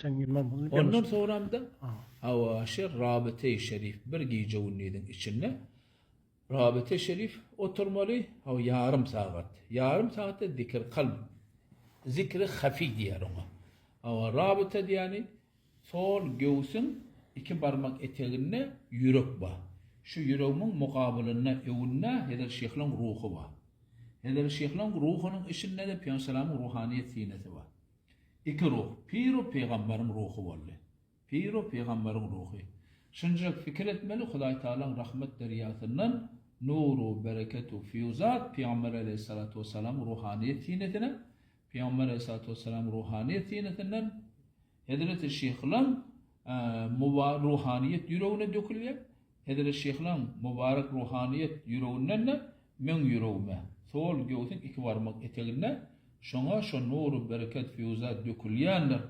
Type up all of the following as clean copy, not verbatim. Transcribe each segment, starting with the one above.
Ondan soňram-da hawa şe rabite-i şerif bir gije-gündiziň içinde rabite şerif oturmaly, hawa ýarym sagat. Ýarym sagatda zikir kalb, zikri hafi diýýär oňa. Hawa rabite diýýäni sol göwsüň iki barmak eteginde ýürek bar. Şu ýüregimiň mukabylynda öwünde Hezreti Şyhlaň ruhy bar. Hezreti Şyhlaň ruhunyň içinde-de Pygamber salamyň ruhanyýet synasy bar. Iki ruh, pir-u pygamberiň ruhy boldy. Pir-u pygamberiň ruhy. Şunjak pikir etmeli, Hudaý Tagalaň rahmet derýasyndan nur-u bereket-u fiýuzat Pygamber aleýhissalatu wessalamyň ruhanyýet sinesine, Pygamber aleýhissalatu wessalamyň ruhanyýet sinesinden Hezreti Şyhlaň ruhanyýet ýüregine dökülýär. Hezreti Şyhlaň mubarek ruhanyýet ýüreginden-de meň ýüregime, sol göwsüň iki barmak eteginde şoňa şo nur-u bereket fiýuzat dökülýändir.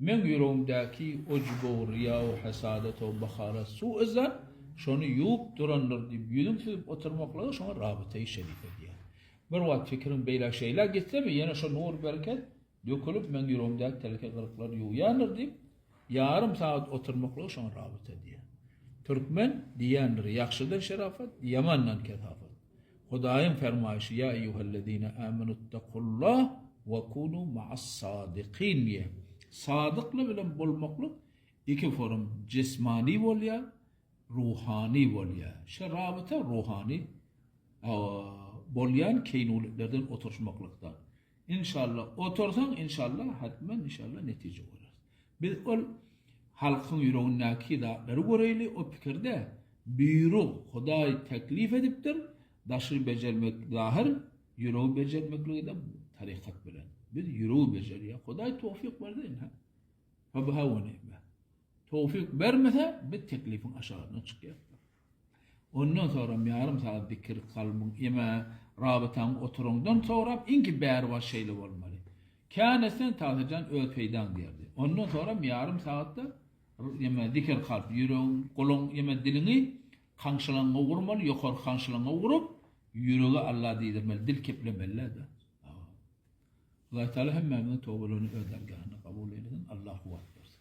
Meň ýüregimdäki ujb-u riýa-u hesadat-u baharat su-yzan şony ýuwup durandyr diýip ýüzüň süzüp oturmaklygy şoňa rabyta-i şerife diýýär. Bir wagt pikiriň beýläk-şeýläk gitsemi ýene şo nur-bereket Dökülip meň ýüregimdäki teleke gyryklary ýuwýandyr diýip, ýarym sagat oturmaklygy şoňa rabyta diýýär. Türkmen diýýändir, ýagşydan şerafat, ýamandan kesafat. Hudaýyň fermaýşy, Ýa eýýuhellezine amenuttakullah we kunu ma'as-sadikyn diýýär. Sadykly bilen bolmaklyk iki forum, jismany bolýar, ruhany bolýar. Şo rabyta ruhany bolýan keýnulüklerden oturyşmaklykdan. Inşallah otursaň inşallah hatmen inşallah netije göreris. Biz ol halkyň ýüregindäki zatlary göreýli o pikirde buýruk Hudaý teklif edipdir daşy bejermek zahyr ýüregi bejermekligi-de tarykat bilen. Biz ýüregi bejerýär. Hudaý towfyk berse ynha. Febiha we ni'me. Towfyk bermese biz teklifiň aşagyndan çykýarys. Ondan soňram ýarym sagat zikir kalbyň eme rabytaň oturaňdan soňram iňki bäri baş şeýle bolmaly. Kän etseň Tagsyjan öz peýdaň diýerdi. Ondan soňram ýarym sagatda eme zikir kalp ýüregiň goluň eme diliňi kaňşylaňňa urmaly ýokarky kaňşylaňňa urup ýürege Alla diýdirmeli dil keplemeli-dä. Hudaýtagala hemmämiziň tobalaryny öz dergahynda kabul eýlesin Allah kuwwat bersin.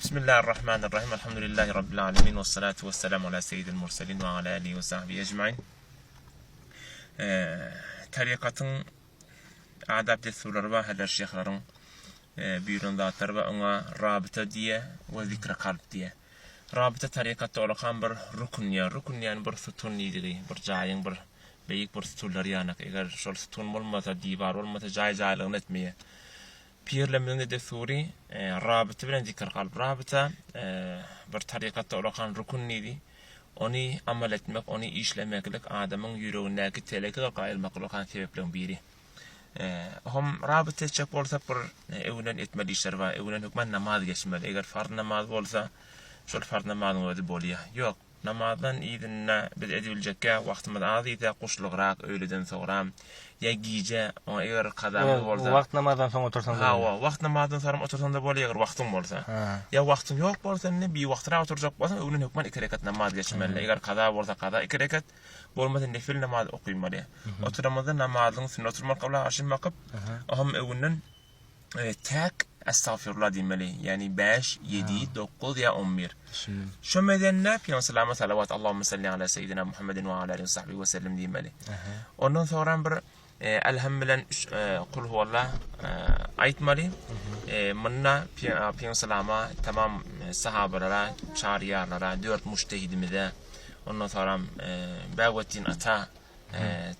Bismillahirrahmanirrahim. Elhamdülillahi Rabbil alemin. Ve salatu ve selamu ala seyyidil murselin ve ala alihi ve sahbihi ecmain. Tarikatyň adab dessurlary bar, her şehleriň buýran zatlary bar, oňa rabita diýe we zikri kalp diýe. Rabita tarikatda olakan bir rukun diýe, rukun diýen bir sutun diýdigi, bir jaýyň bir beýik bir sutunlary ýanak. Eger şol sutun bolmasa, diwar bolmasa, jaý jaýlygyny etmeýär. Pirlerimiziň-de dessury rabyta bilen zikir kalp. Rabyta bir tarykatda ulakan rukun diýdi. Ony amal etmek, ony işlemeklik adamyň ýüregindäki teleki gyrky aýyrmak ulakan sebepleriň biri. Hom rabyta etjek bolsak bir öwünen etmeli işler bar. Öwünen hökman namaz geçmeli. Eger farz namaz bolsa, şol farz namazyň özi bolýar. Ýok. Namazdan yzynda biz edibiljekkä wagtymyz az diýsek guşlugrak öýleden soňram ýa gije oňa eger kazamyz bolsa. Wagt namazdan soň otursaň da Hawa, wagt namazdan soňram otursaň da bolýar eger wagtyň bolsa. Ýa wagtyň ýok bolsa indi biwagtrak oturjak bolsaň öňden hökman iki rekat namaz geçmeli. Eger kaza bolsa kaza iki rekat, bolmasa nefil namaz okymaly. Oturamyzda namazyň üstünde oturmak gybla garşy bakyp, oňam öňünden Täk Estagfirullah diýmeli. Ýagny 5, 7, 9 ýa 11. Düşündim. Şo medende Pygamber salama salawat Allahumma salli ala seýidina Muhammedin we ala alihi we sahbihi we sellem diýmeli. Ondan soňra bir Elham bilen Kul huwallah aýtmaly. Munda Pygamber salama tamam sahabalara, çaryýarlara, dört mujtehidimize, ondan soňra Bäwetdin ata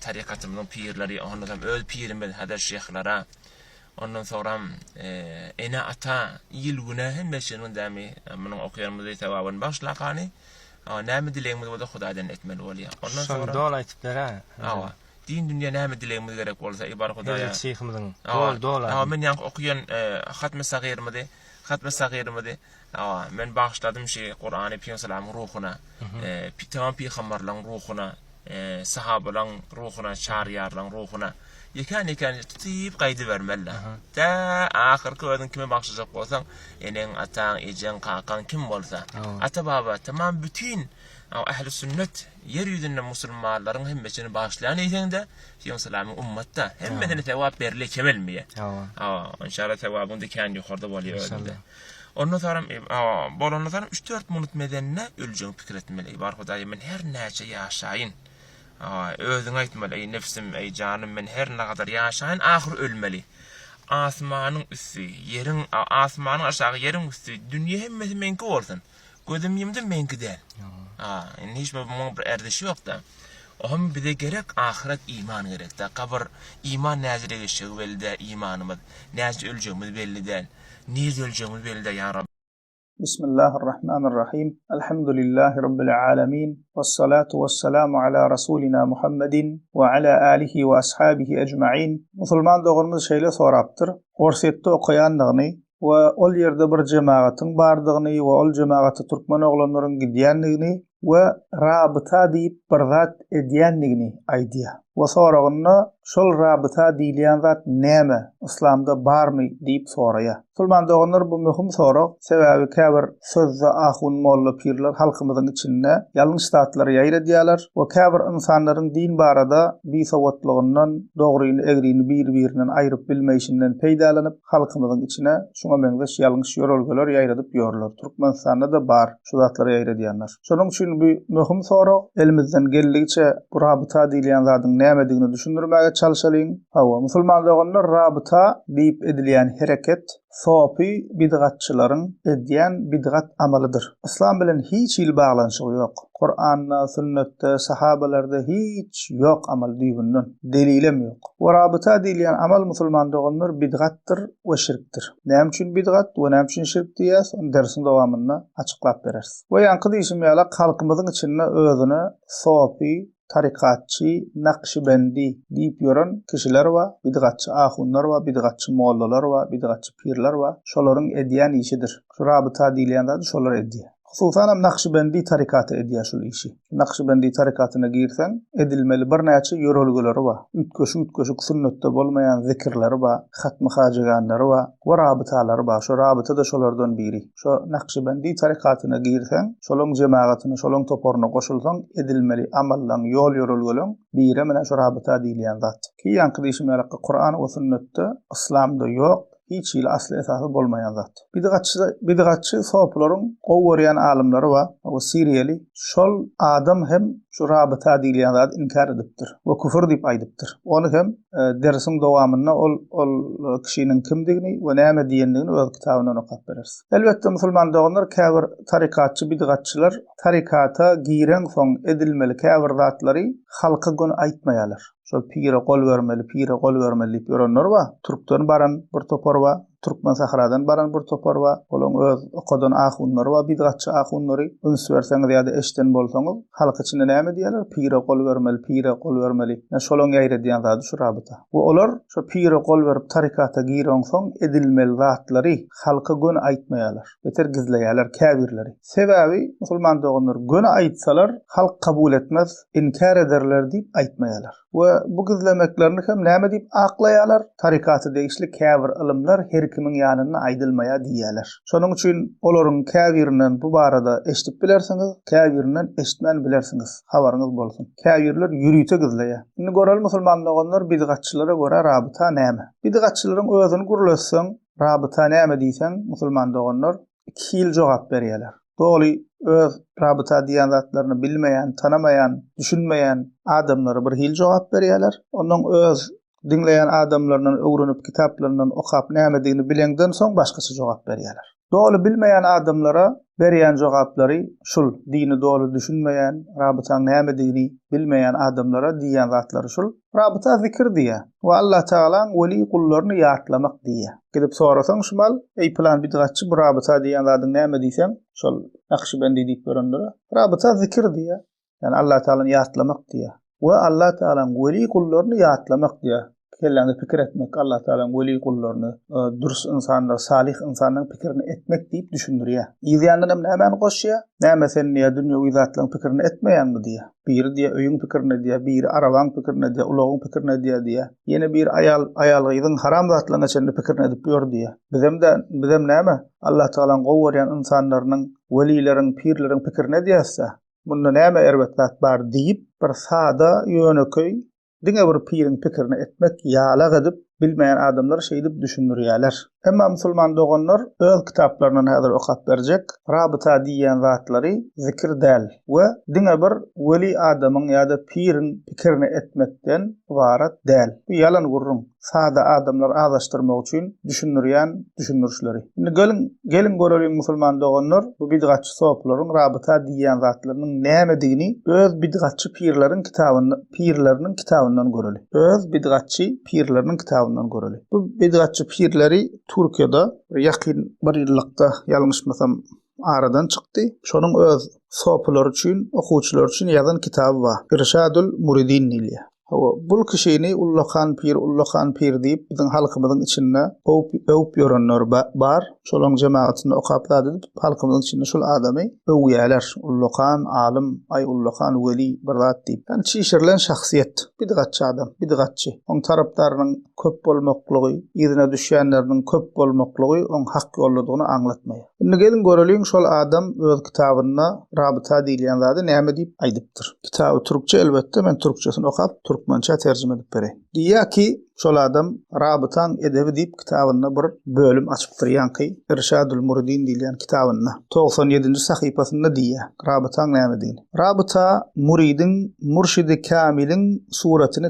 tarikatymyzyň pirleri, ondan soň öz pirimiz Hazret Şyhlara, ondan soňram ene-ata, il-güne hemmesiniň dämi munuň okaýanymyzy sogabyny bagyşlakany, näme dilegimiz bolsa Hudaýdan etmeli bolýar. Ondan soňra Şony doly aýtyp ber-ä. Hawa. Din dünýä näme dilegimiz gerek bolsa, eý bar Hudaýa. Hezreti Şyhymyzyň doly doly Hawa, men ýaňky okaýan Hatmy Sagyrymyzy, Hatmy Sagyrymyzy, hawa, men bagyşladym şi Kurany Pygamber salamyň ruhuna, tamam pygamberleriň ruhuna, sahabalaň ruhuna, çaryýarlaň ruhuna. Ýekän-ýekän tutyp gaýdybermeli-dä. Tä ahyrky özüň kime bagyşlajak bolsaň, eneň, ataň, ejeň, kakaň kim bolsa, ata-baba, tamam bütin ähli sünnet ýer ýüzünde musulmanlaryň hemmesini bagyşlaýan diýseň-de, seň salamyň ummatda. Hemmesine sogap berilýär, kemelmeýär. Hawa, enşalla sogabyň-da kän ýokarda bolýar özünde. Ondan soňam, bolandan soňam üç-dört minut medende öljegiňi pikir etmeli. Bar Hudaýa men her näçe ýaşaýyn, Özüň aýtmaly, eý nebsim, eý janym, men her nagadar ýaşaýyn, ahyr ölmeli. Asmanyň üsti, ýeriň, asmanyň aşagy, ýeriň üsti, dünýe hemmesi meňki bolsun. Gözüm ýumdum, meňki däl. Ha, indi hiç bir muň bir erzişi ýok-da. Ohm bize gerek ahyret iman gerek-dä. Gabyr, iman näjele geçjegi belli däl, imanymyz. Näçe öljegimiz belli däl. Nirde öljegimiz belli däl, ýa Rabbi. Bismillahirrahmanirrahim. Elhamdülillahi Rabbil alemin. Vessalatu vesselamu ala Rasulina Muhammedin ve ala alihi ve ashabihi ecma'in. Musulman doganymyz şeýle sorapdyr, Orsýetde okaýandygyny we ol ýerde bir jemagatyň bardygyny we ol jemagata türkmen oglanlaryň gidýändigini we rabyta diýip bir zat edýändigini aýdýar. We soragynda şol rabyta diýilýän zat näme, yslamda barmy diýip soraýar. Musulman doganlar bu möhüm sorag, sebäbi käbir sözde ahun molla pirler halkymyzyň içinde ýalňyş zatlary ýaýradýarlar we käbir ynsanlaryň din barada bisowatlygyndan, dogryny egrini bir birinden aýryp bilmeýşinden peýdalanyp halkymyzyň içine şuňa meňzeş ýalňyş ýörelgeler ýaýradyp ýörler. Türkmenistanda-da bar. Şu zatlary ýaýradýanlar. Şonuň üçin bu möhüm sorag. Elimizden geldigiçe bu rabyta diýilýän zadyň nämedigini düşündirmäge çalşalyň. Hawa, musulman doganlar rabyta diýip edilýän hereket sopy bidgatçylaryň edýän bidgat amalydyr. Yslam bilen hiç hili baglanyşygy ýok. Kuranda, sünnetde, sahabalarda hiç ýok amal düýbünden. Delilem ýok. We rabyta diýilýän amal musulman doganlar bidgatdyr we şirkdir. Näme üçin bidgat we näme üçin şirk diýýäs, ony dersiň dowamynda açyklap bereris. We ýaňky diýşim ýalak halkymyzyň içinde özüne sopy, tarykatçy, nakşibendi diýip ýören kişiler bar, bidgatçy ahunlar bar, bidgatçy mollalar bar, bidgatçy pirler bar. Şolaryň edýän işidir. Şu rabyta diýilýän zady şolar edýär. Hususanam Nakşibendi tarykaty edýär şul işi. Nakşibendi tarykatyna girseň, edilmeli birnäçe ýörelgeleri bar. Üýtgeşik-üýtgeşik sünnetde bolmaýan zikirleri bar, hatmy-hajeganlary bar we rabytalary bar. Şo rabyta-da şolardan biri. Şo Nakşibendi tarykatyna girseň, şolaň jemagatyna, şolaň toparyna goşulsaň, edilmeli amallaň, ýol-ýörelgeleň birem ine şo rabyta diýilýän zat. Ki ýaňky diýşim ýalakga Kuran we sünnetde, yslamda ýok, hiç hili asly-esasy bolmaýan zat. Bidgatçy bidgatçy sopularyň gowy görýän alymlary bar, o siriýaly. Şol adam hem şu rabyta diýilýän zady inkär edipdir we küfür diýip aýdypdyr. Ony hem dersiň dowamynda ol ol kişiniň kimdigini we näme diýendigini öz kitabyndan okap bereris. Elbetde musulman doganlar käbir tarykatçy bidgatçylar tarykata gireňsoň edilmeli käbir zatlary halka göni aýtmaýarlar. Şol pire gol bermeli, pire gol bermeli diýip ýörenler bar. Türkden baran bir topar bar, Türkmen sahradan baran bir topar bar. Olaň öz okadan ahunlary bar, bidgatçy ahunlary. Üns berseňiz ýa-da eşiden bolsaňyz, halk içinde näme diýýärler? Pire gol bermeli, pire gol bermeli. Ine şolaň ýaýradýan zady şu rabyta. We olar şo pire gol berip tarykata gireňsoň edilmeli zatlary halka göni aýtmaýarlar. Beter gizleýärler käbirleri. Sebäbi musulman doganlar göni aýtsalar halk kabul etmez, inkär ederler diýip aýtmaýarlar. We bu gizlemeklerini hem näme diýip aklaýarlar? Tarykata degişli käbir ylymlar her kimiň ýanynda aýdylmaýar diýýärler. Şonuň üçin olaryň käbirinden bu barada eşidip bilersiňiz, käbirinden eşitmän bilersiňiz. Habaryňyz bolsun. Käbirler ýörite gizleýär. Indi göreli musulman doganlar bidgatçylara görä rabyta näme? Bidgatçylaryň özüni gürletseň, rabyta näme diýseň, musulman doganlar, iki hili jogap berýärler. Doly öz rabyta diýýän zatlaryny bilmeýän, tanamaýan, düşünmeýän adamlara bir hili jogap berýärler. Ondan öz diňleýän adamlaryndan öwrenip, kitaplaryndan okap nämedigini bileňden soň başgaça jogap berýärler. Doly bilmeýän adamlara berýän jogaplary şul, dini doly düşünmeýän, rabytaň nämedigini bilmeýän adamlara diýýän zatlary şul. Rabyta zikir diýýär we Allatagalaň weli gullaryny ýatlamak diýýär. Gidip sorasaň şumal, eý pylan bidgatçy bu rabyta diýýän zadyň näme diýseň, şol Nakşibendi diýip ýörenlere, rabyta zikir diýýär. Ýagny Allatagalany ýatlamak diýýär. We Allatagalaň weli gullaryny ýatlamak diýýär. Kelläňde pikir etmek, Allah Tagalaň weli gullaryny, dürs ynsanlary, salyh ynsanlaryň pikirini etmek diýip düşündirýär. Yz ýanyndan hem nämäni goşýar? Näme sen diýýär, dünýewi zatlaryň pikirini etmeýäňmi diýýär. Biri diýýär, öýüň pikirini edýär, biri arabaň pikirini edýär, ulagyň pikirini edýär diýýär. Ýene biri aýal, aýal-gyzyň haram zatlaryna çenli pikirini edip ýör diýýär. Bizem-de, bizem näme, Allah Tagalaň gowy görýän ynsanlarynyň, welileriň, pirleriň pikirini edýäs-dä. Munda näme erbet zat bar diýip, bir sada, ýönekeý Diňe bir piriň pikirini etmek ýalak edip bilmeýän adamlar şeýdip düşündirýäler. Emma musulman doganlar öz kitaplaryndan häzir okap berjek rabyta diýýän zatlary zikir däl we diňe bir weli adamyň ýa-da piriň pikirini etmekden ybarat däl. Bu ýalan gürrüň. Sada adamlary azaşdyrmak üçin düşündirýän düşündirişleri. Indi geliň geliň göreliň musulman doganlar bu bidgatçy sopularyň rabyta diýýän zatlarynyň nämedigini öz bidgatçy pirleriň kitabynda pirleriniň kitabyndan göreli. Öz bidgatçy pirleriniň kitabyndan göreli. Bu bidgatçy pirleri Türkiýede bir ýakyn bir ýyllykda ýalňyşmasam aradan çykdy. Şonuň öz sopulary üçin, okuwçylary üçin ýazan kitaby bar. Irşadul Muridin diýilýär. Hawa, bul kişini ullakan pir, ullakan pir diýip biziň halkymyzyň içinde öwüp, öwüp ýörenler bar. Şolaň jemagatynda okap zat edip, halkymyzyň içinde şul adamy öwýäler. Ullakan alym, aý ullakan weli bir zat diýip. Ýagny çişirilen şahsyýet, bidgatçy adam, bidgatçy. Oň tarapdarynyň köp bolmaklygy, yzyna düşýänleriniň köp bolmaklygy oň hak ýoldadygyny aňlatmaýar. Indi geliň göreliň şol adam öz kitabynda rabyta diýilýän zady näme diýip aýdypdyr. Kitaby türkçe elbetde men türkçesini okap türkmençä terjime edip bereýin. Diýýär ki şol adam Rabytaň edebi diýip kitabynda bir bölüm açypdyr ýaňky Irşadül Muridin diýilýän kitabynda. 97-nji sahypasynda diýýär rabytaň nämedigini. Rabyta muridiň murşidi kämiliň suratyny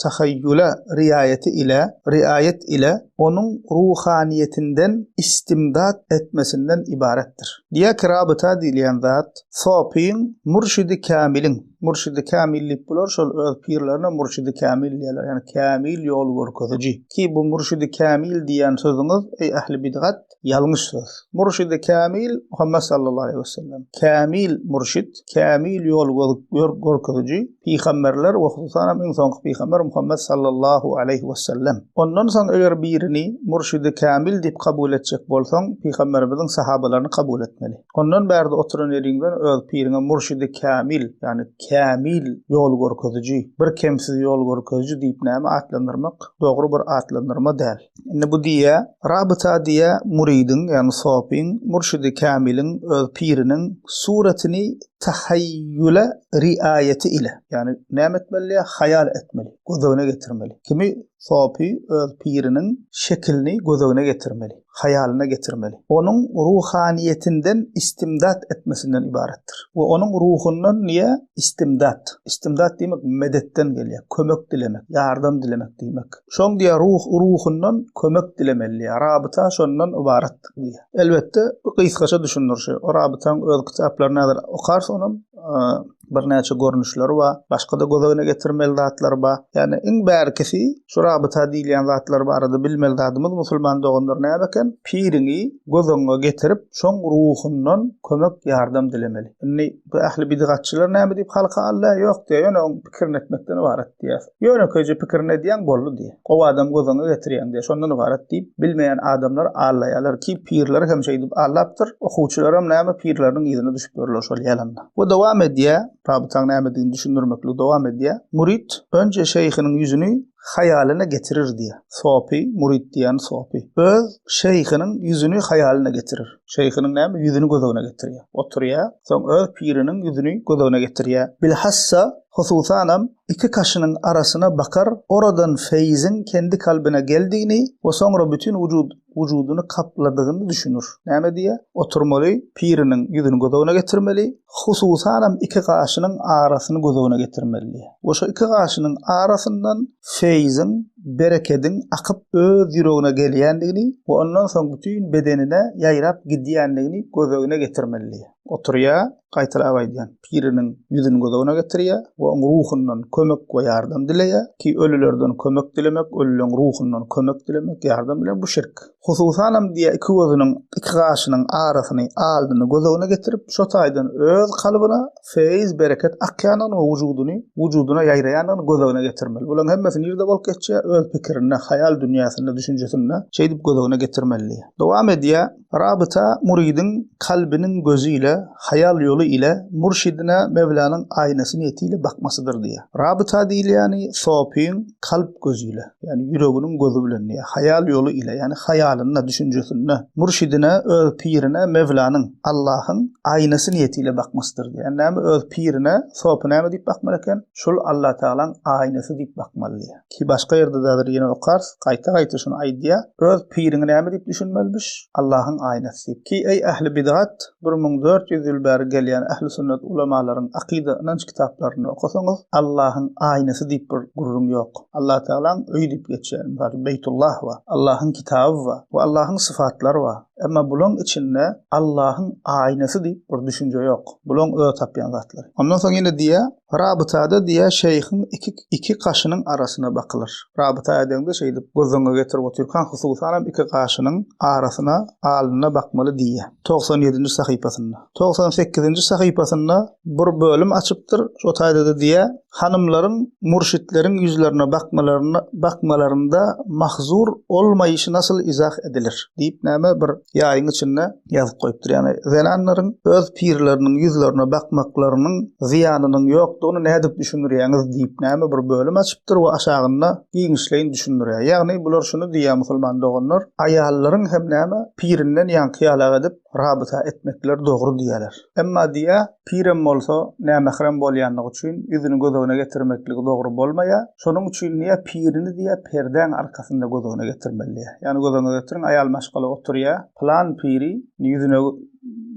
tahaýýula riaýeti ile riaýet ile onuň ruhanyýetinden istimdat etmesinden ybaratdyr. Diýýär ki, rabyta diýilýän zat, sopyň mürşidi kämiliň, mürşidi kämil diýip bular şol öz pirlerine mürşidi kämil diýýärler, ýagny kämil ýol görkeziji. Ki bu mürşidi kämil diýýän sözüňiz, eý ähli bidgat, ýalňyş söz. Mürşidi kämil Muhammet sallallahu aleýhi wesellem. Kämil mürşit, kämil ýol görkeziji pygamberler we hususanam iň soňky pygamber Muhammet sallallahu aleýhi wesellem. Ondan soň eger birini mürşidi kämil diýip kabul etjek bolsaň, pygamberimiziň sahabalaryny kabul etmeli. Ondan bärde oturan ýeriňden öz piriňe mürşidi kämil, ýagny kämil ýol görkeziji, bir kemsiz ýol görkeziji diýip näme atlandyrmak dogry bir atlandyrma däl. Indi bu diýýä, rabyta diýýä müridiň, ýagny sopyň, mürşidi kämiliň, öz piriniň suratyny tahaýýula riaýeti ile, ýagny näme etmeli diýýä, haýal etmeli, göz öňüne getirmeli. Kimi? Sopy öz piriniň şekilini göz öňüne getirmeli, haýalyna getirmeli. Onuň ruhanyýetinden istimdat etmesinden ybaratdyr. We onuň ruhundan diýýä, istimdat. Istimdat diýmek medetden gelýär, kömek dilemek, ýardam dilemek diýmek. Şoň diýýär, ruh, ruhundan kömek dilemeli diýýär. Rabyta şondan ybarat diýýär. Elbetde, bu gysgaça düşündirişi. O rabytaň öz kitaplaryny häzir okarys onam. Birnäçe görnüşleri bar. Başga-da göz öňüne getirmeli zatlary bar. Ýagny iň bärkisi şu rabyta diýilýän zatlar barada bilmeli zadymyz musulman doganlar näme eken? Piriňi göz öňüňe getirip, şoň ruhundan kömek, ýardam dilemeli. Indi bu ähli bidgatçylar näme diýip halka aldaýar? Ýok diýýär, ýöne oň pikirini etmekden ybarat diýýär. Ýönekeýje pikirini edýäň boldy diý. Gowy adam göz öňüňe getirýäň diý. Şondan ybarat diýip, bilmeýän adamlar aldaýarlar ki, pirleri hem şeýdip aldapdyr. Okuwçylaram näme pirleriniň yzyna düşüp ýörler şol ýalanda. We dowam edýär, rabytaň nämedigini düşündirmekligi dowam edýär. Mürit önje şeýhiniň ýüzüni haýalyna getirir diýýär. Sopy, mürit diýýäni sopy. Öz şeýhiniň ýüzüni haýalyna getirir. Şeýhiniň näme ýüzüni göz öňüne getirýär. Oturýar, soň öz piriniň ýüzüni göz öňüne getirýär. Bilhassa, hususanam, iki kaşynyň arasyna bakar, oradan feýziň kendi kalbyna geldigini we soňra bütin wujud, wujudyny kapladygyny düşünür. Näme diýýär? Oturmaly, piriniň ýüzüni göz öňüne getirmeli, hususanam iki gaşynyň arasyny göz öňüne getirmeli diýýär. We şo iki gaşynyň arasyndan feýziň, berekediň akyp öz ýüregine gelýändigini we ondan soň bütin bedenine ýaýrap gidýändigini göz öňüne getirmeli diýýär. Oturýar. Gaýtalap aýdýan, piriniň ýüzüni göz öňüne getirýär we oň ruhundan kömek we ýardam dileýär ki, ölülerden kömek dilemek, ölüleň ruhundan kömek dilemek, ýardam dilemek bu şirk. Hususanam diýýär, iki gözüniň, iki gaşynyň arasyny, alnyny göz öňüne getirip, şo taýdan öz kalbyna feýz, bereket akýandygyny we wujudyny, wujudyna ýaýraýandygyny göz öňüne getirmeli. Bularyň hemmesi nirde bolup geçýär? Öz pikirinde, haýal dünýäsinde, düşünjesinde şeýdip göz öňüne getirmeli diýýär. Dowam edýär. Rabyta müridiň kalbynyň gözi ile, haýal ýoly ile mürşidine Mewlanyň aýnasy niýeti ile bakmasydyr diýýär. Rabyta diýilýäni sopyň kalp gözi ile, ýagny ýüreginiň gözi bilen diýýär. Haýal ýoly ile, ýagny haýalynda, düşünjesinde mürşidine, öz pirine Mewlanyň, Allahyň, aýnasy niýeti ile bakmasydyr diýýär. Näme öz pirine sopy näme diýip bakmaly eken? Şul Allatagalaň aýnasy diýip bakmaly diýýär. Ki başga ýerde-de häzir ýene okarys, gaýta-gaýta şuny aýdýar, Öz piriňi näme diýip düşünmelimiş? Allahyň aýnasy diýip. Ki eý ähli bidgat, 1400 ýyl bäri gelýän ähli sünnet ulamalaryň akyda ynanç kitaplarynda okasaňyz, Allahyň aýnasy diýip bir gürrüň ýok. Allatagalaň öýi diýip geçýär. Mysal üçin Beýtullah bar, Allahyň kitaby bar we Allahyň sypatlary bar. Emma bulaň içinde Allahyň aýnasy diýip bir düşünje ýok. Bulaň öz tapýan zatlary. Ondan soň ýene diýýär, Rabytada diýýär şeýhiň iki iki gaşynyň arasyna bakylyr. Rabyta edeňde şeýdip gözüňe getirip otyrkaň hususanam iki gaşynyň arasyna alnyna bakmaly diýýär. 97-nji sahypasynda. 98-nji sahypasynda bir bölüm açypdyr, şo taýda-da diýýär, hanymlaryň mürşitleriň ýüzlerine bakmalaryna bakmalarynda mahzur olmaýşy nasyl izah edilir? diýip näme bir ýaýyň içinde ýazyp goýupdyr. Ýagny zenanlaryň öz pirleriniň ýüzlerine bakmaklarynyň zyýanynyň ýokdugyny nädip düşündirýäňiz diýip näme bir bölüm açypdyr we aşagynda giňişleýin düşündirýär. Ýagny bular şuny diýýär musulman doganlar, aýallaryň hem näme pirinden ýaňky ýalak edip rabyta etmekleri dogry diýýärler. Emma diýýär, pirem bolsa nämährem bolýanlygy üçin ýüzüni göz öňüne getirmekligi dogry bolmaýar. Şonuň üçin diýýär, pirini diýýär perdäň arkasynda göz öňüne getirmeli diýýär. Ýagny göz öňüne getiriň aýal maşgala oturýar, Pylan piri ýüzüne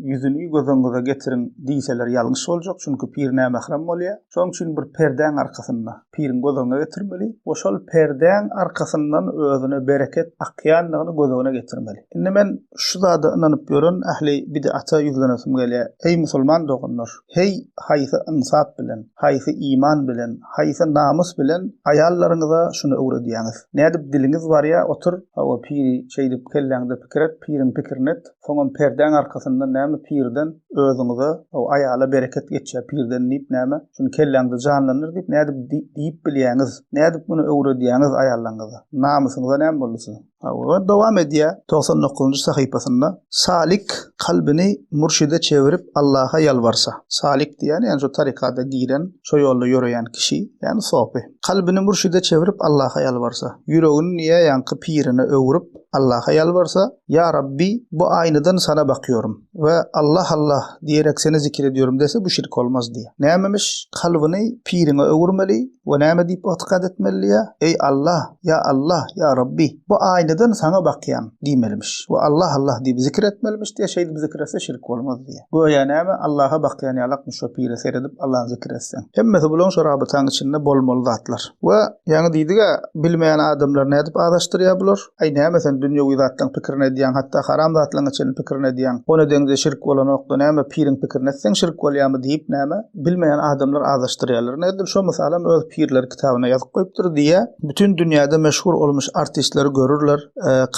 ýüzüni göz öňüňize getiriň diýseler ýalňyş boljak, çünki pir nämährem bolýar. Şonuň üçin bir perdäň arkasynda piriň göz öňüne getirmeli we şol perdäň arkasyndan özüne bereket akýandygyny göz öňüne getirmeli. Indi men şu zada ynanyp ýören ähli bid'ata ýüzlenesim gelýär. Eý musulman doganlar! Heý, haýsy ynsap bilen, haýsy iman bilen, haýsy namys bilen aýallaryňyza şuny öwredýäňiz? Nädip diliňiz barýa, otur, hawa, piri şeýdip kelläňde pikir et, piriň pikirini et, soňam perdäň arkasyndan näme pirden özüňize, hawa, aýala bereket geçýä pirden diýip näme, şuny kelläňde janlandyr diýip nädip diýip bilýäňiz? Nädip muny öwredýäňiz aýallaňyza? Namysyňyza näme boldy siziň? We dowam edýär 99-njy sahypasynda, Salik kalbyny mürşide çevirip Allaha ýalbarsa. Salik diýýäni ýagny şo tarikada giren, şo ýolda ýöreýän kişi, ýagny sopy. Kalbyny mürşide çevirip Allaha ýalbarsa. Ýüregini niýe ýaňky pirine öwrüp Allaha ýalbarsa, Ýa Rabbi, bu aýnadan sana bakýorym we Allah Allah diýerek seni zikir edýorum dese bu şirk olmaz diýýär. Nämemiş? Kalbyny piriňe öwürmeli we näme diýip ygtykat etmeli diýýär? Eý Allah, Ýa Allah, ýa Rabbi, bu aýnadan saňa bakýan diýmelimiş we Allah Allah diýip zikir etmelimiş diýýär, şeýdip zikir etse şirk bolmaz diýýär. Göýä näme, Allaha bakýan ýalakmyş şo pire seredip Allahny zikir etseň. Hemmesi bulaň şo rabytaň içinde bolmaly zatlar. We ýaňy diýdig-ä, bilmeýän adamlary nädip azaşdyrýar bular? Aý näme sen dünýewi zatlaň pikirini edýäň, hatda haram zatlaňa çenli pikirini edýäň. Ony edeňde şirk bolanokda näme piriň pikirini etseň şirk bolýamy diýip näme bilmeýän adamlar azaşdyrýarlar. Ine edil şo mysalam öz pirleri kitabynda ýazyp goýupdyr diýýä. Bütün dünýäde meşhur olmuş artistleri görürler,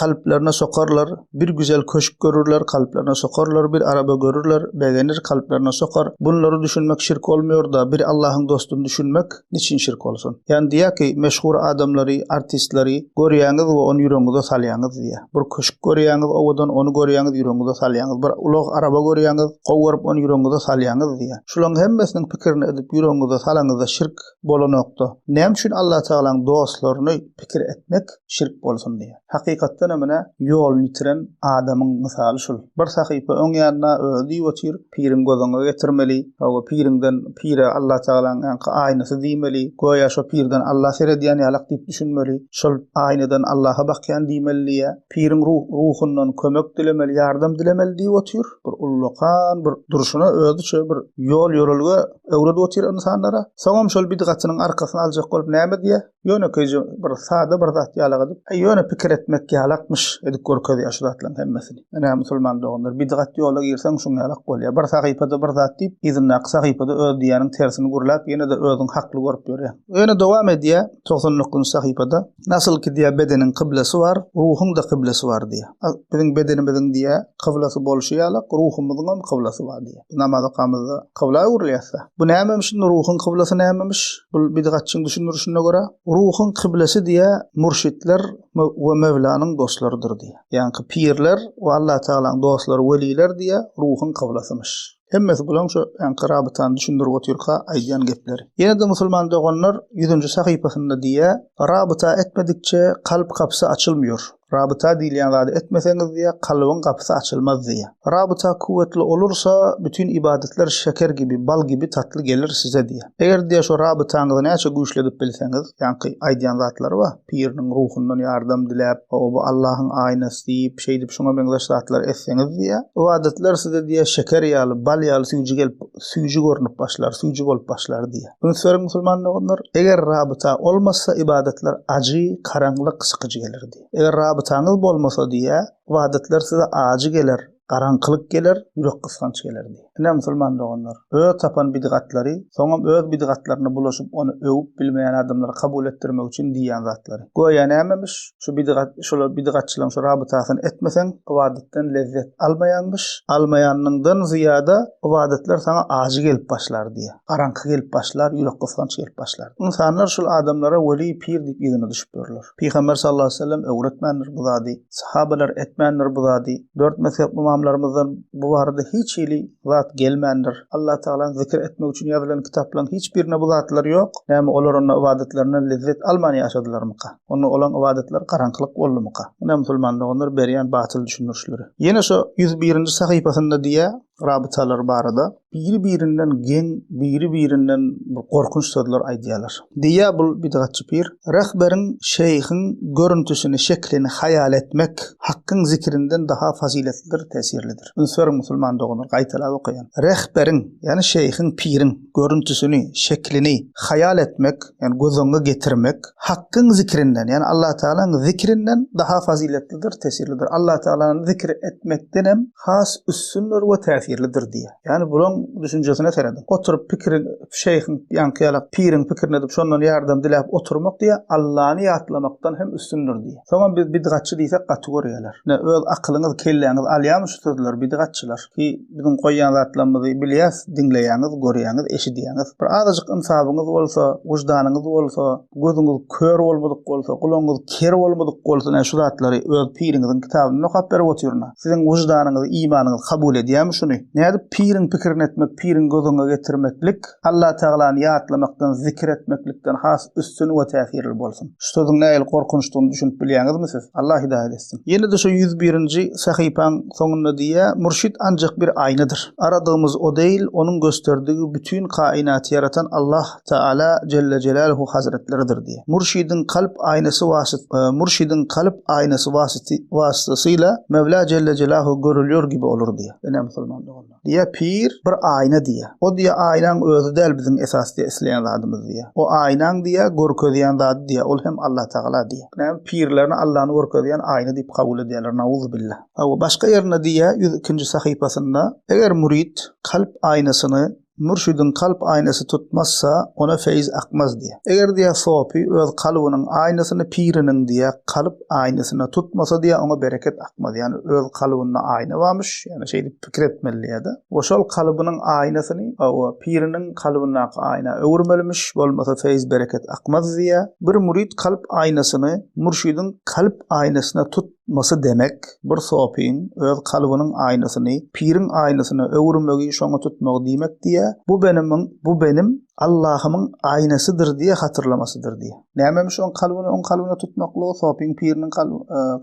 kalplerine sokarlar, bir güzel köşk görürler, kalplerine sokarlar, bir araba görürler, begenir, kalplerine sokar. Bunlary düşünmek şirk olmuýorda bir Allahyň dostuny düşünmek Niçin şirk bolsun? Ýagny diýýär ki, meşhur adamlary, artistleri görýäňiz we ony ýüregiňize salýaňyz diýýär. Bir köşk görýäňiz owadan, ony görýäňiz, ýüregiňize salýaňyz. Bir ulag, araba görýäňiz, gowy görüp ony ýüregiňize salýaňyz diýýär. Şularyň hemmesiniň pikirini edip ýüregiňize salaňyzda şirk bolanokda, näme üçin Allatagalaň dostlaryny pikir etmek şirk bolsun diýýär. Hakykatdanam ine ýoluny ýitiren adamyň mysaly şul. Bir sahypa öň ýanyna özi diýip otyr, piriň gözüňe getirmeli, hawa piriňden pire Allatagalaň ýaňky aýnasy diýmeli, göýä şo pirden Alla seredýän ýalak diýip düşünmeli, şol aýnadan Allaha bakýan diýmeli diýýär. Piriň ruhundan kömek dilemeli, ýardam dilemeli diýip otyr. Bir ullakan bir durşuna özüçe bir ýol-ýörelge öwredip otyr ynsanlara. Soňam şol bidgatynyň arkasyny aljak bolup näme diýýär? Ýönekeýje bir sada bir zat ýalak edip, Äý, ýöne pikir et. etmek ýalakmyş edip görkezýär şu zatlaryň hemmesini. Ine musulman doganlar, bidgat ýola girseň şuň ýalak bolýar. Bir sahypada bir zat diýip, yzyndaky sahypada öz diýýäniň tersini gürläp, ýene-de özüň hakly görüp ýörýäň. Ýöne dowam edýär, 99-njy sahypada, Nasyl ki diýýär bedeniň kyblasy bar, ruhuň-da kyblasy bar diýýär. Biziň bedenimiziň diýýär kyblasy bolşy ýalak, ruhumyzyňam kyblasy bar diýýär. Biz namaz okamyzda kybla öwrülýäs-dä. Bu nämemiş indi ruhuň kyblasy nämemiş? Bu bidgatçyň düşündirişine görä, ruhuň kyblasy diýýär mürşitler we Möwlanyň dostlarydyr diýýär. Ýaňky pirler we Allatagalaň dostlary weliler diýýär ruhuň kyblasymyş. Hemmesi bulaň şu ýaňky rabytany düşündirip otyrka aýdýan gepleri. Ýene-de musulman doganlar ýüzünji sahypasynda diýýär, Rabyta etmedikçe kalp gapysy açylmýor. Rabyta diýilýän zady etmeseňiz diýýär, kalbyň gapysy açylmaz diýýär. Rabyta kuwwetli olursa, bütin ybadatlar şeker gibi, bal gibi tatly gelir size diýýär. Eger diýýär şu rabytaňyzy näçe güýçledip bilseňiz, ýaňky aýdýan zatlary bar, piriniň ruhundan ýardam diläp, hawa bu Allahyň aýnasy diýip, şeýdip şuňa meňzeş zatlar etseňiz diýýär, ybadatlar size diýýär şeker ýaly, bal ýaly süýji gelip, süýji görnüp başlar, süýji bolup başlar diýýär. Üns beriň musulman doganlar, eger rabyta olmasa ybadatlar ajy, garaňlyk, sykyjy geler diýýär. Eger rabytaňyz bolmasa diýýär, ybadatlar size ajy geler, garaňkylyk geler, ýürek gysganç geler diýýär. Ine musulman doganlar, öz tapan bidgatlary, soňam öz bidgatlaryna bulaşyp ony öwüp bilmeýän adamlara kabul etdirmek üçin diýýän zatlary. Göýä nämemiş, şu bidgat, şolar bidgatçylaryň şu rabytasyny etmeseň ybadatdan lezzet almaýaňmyş, almaýanyňdan zyýada ybadatlar saňa ajy gelip başlar diýýär. Garaňky gelip başlar, ýürek gysganç gelip başlar. Ynsanlar şul adamlara weli, pir diýip yzyna düşüp ýörler. Pygamber sallallahu aleýhi we sellem öwretmändir bu zady. Sahabalar etmändir bu zady. Dört mezhep ymamlarymyzdan bu barada hiç hili zat gelmändir. Allah Tagalany zikir etmek üçin ýazylan kitaplaryň hiç birinde bu zatlar ýok. Näme olar onda ybadatlaryndan lezzet alman ýaşadylarmyka? Onda olaň ybadatlary garaňkylyk boldumyka? Ine musulman doganlar berýän batyl düşündirişleri. Ýene şo 101-nji sahypasynda diýýär, Rabytalar barada biri-birinden geň, biri-birinden bir gorkunç sözler aýdýarlar. Diýýär bul bidgatçy pir, Rehberiň, şeýhiň görüntüsini, şeklini haýal etmek Hakkyň zikrinden daha fazyletlidir, täsirlidir. Üns beriň musulman doganlar, gaýtalap okaýan. Rehberiň, ýagny şeýhiň, piriň görüntüsini, şeklini haýal etmek, ýagny göz öňüňe getirmek Hakkyň zikrinden, ýagny Allatagalaň zikrinden daha fazyletlidir, tesirlidir. Allatagalany zikr etmekdenem has üstündir we täsirlidir diýýär. Ýagny bulaň düşünjesine serediň. Oturyp pikiriň, şeýhiň, ýaňky ýalak piriň pikirini edip şondan ýardam diläp oturmak diýýär, Allany ýatlamakdan hem üstündir diýýär. Soňam biz bidgatçy diýsek gaty görýärler. Ine öz akylyňyz, kelläňiz alýarmy şu sözleri bidgatçylar? Ki biziň goýýan zatlarymyzy bilýäs, diňleýäňiz, görýäňiz, eşidýäňiz. Bir azajyk ynsabyňyz bolsa, wyždanyňyz bolsa, gözüňiz kör bolmadyk bolsa, gulagyňyz ker bolmadyk bolsa, ine şu zatlary öz piriňiziň kitabynda okap berip otyryn-a. Siziň wyždanyňyz, imanyňyz kabul edýärmi şuny? Nädip piriň pikirini etmek, piriň göz öňüňe getirmeklik Allatagalany ýatlamakdan, zikir etmeklikden has üstün we täsirli bolsun? Şu sözüň nähili gorkunçdygyny düşünip bilýäňizmi siz? Allah hidaýat etsin. Ýene-de şu 101-nji sahypaň soňunda diýýär, Mürşit ancak bir aýnadyr. Aradygymyz o deýil, onuň gösterdigi bütin kainaty ýaratan Allah Taala Jelle Jelaluhu Hazretleridir diýýär. Mürşidiň kalp aýnasy wasyt Mürşidiň kalp aýnasy wasyty wasytasyla Mewla Jelle Jelahu görülýär gibi olur diýýär. Ine musulman doganlar. Diýýär, pir bir aýna diýýär. O diýýär, aýnaň özi däl biziň esas diýýär isleýän zadymyz diýýär. O aýnaň diýýär, görkezýän zady diýýär, ol hem Allatagala diýýär. Näme, pirlerini Allany görkezýän aýna diýip kabul edýärler, nauzubilla. Hawa, başga ýerinde diýýär, 102-nji sahypasynda, Eger mürit kalp aýnasyny Mürşidiň kalp aýnasy tutmazsa, ona feýz akmaz diýýär. Eger diýýär, sopy öz kalbynyň aýnasyny piriniň diýýär, kalp aýnasyna tutmasa diýýär, oňa bereket akmaz. Ýagny öz kalbynda aýna barmyş, ýagny şeýdip pikir etmeli diýýär-de. We şol kalbynyň aýnasyny, hawa, piriniň kalbyndaky aýna öwürmelimiş, bolmasa feýz bereket akmaz diýýär. Bir mürit kalp aýnasyny mürşidiň kalp aýnasyna tut Masy demek, bir sopyň öz kalbynyň aýnasyny piriň aýnasyna öwürmegi, şoňa tutmagy diýmek diýýär. Bu benimiň, bu benim Allahymyň aýnasydyr diýe hatyrlamasydyr diýýär. Nämemiş oň kalbyny oň kalbyna tutmaklygy, sopyň piriniň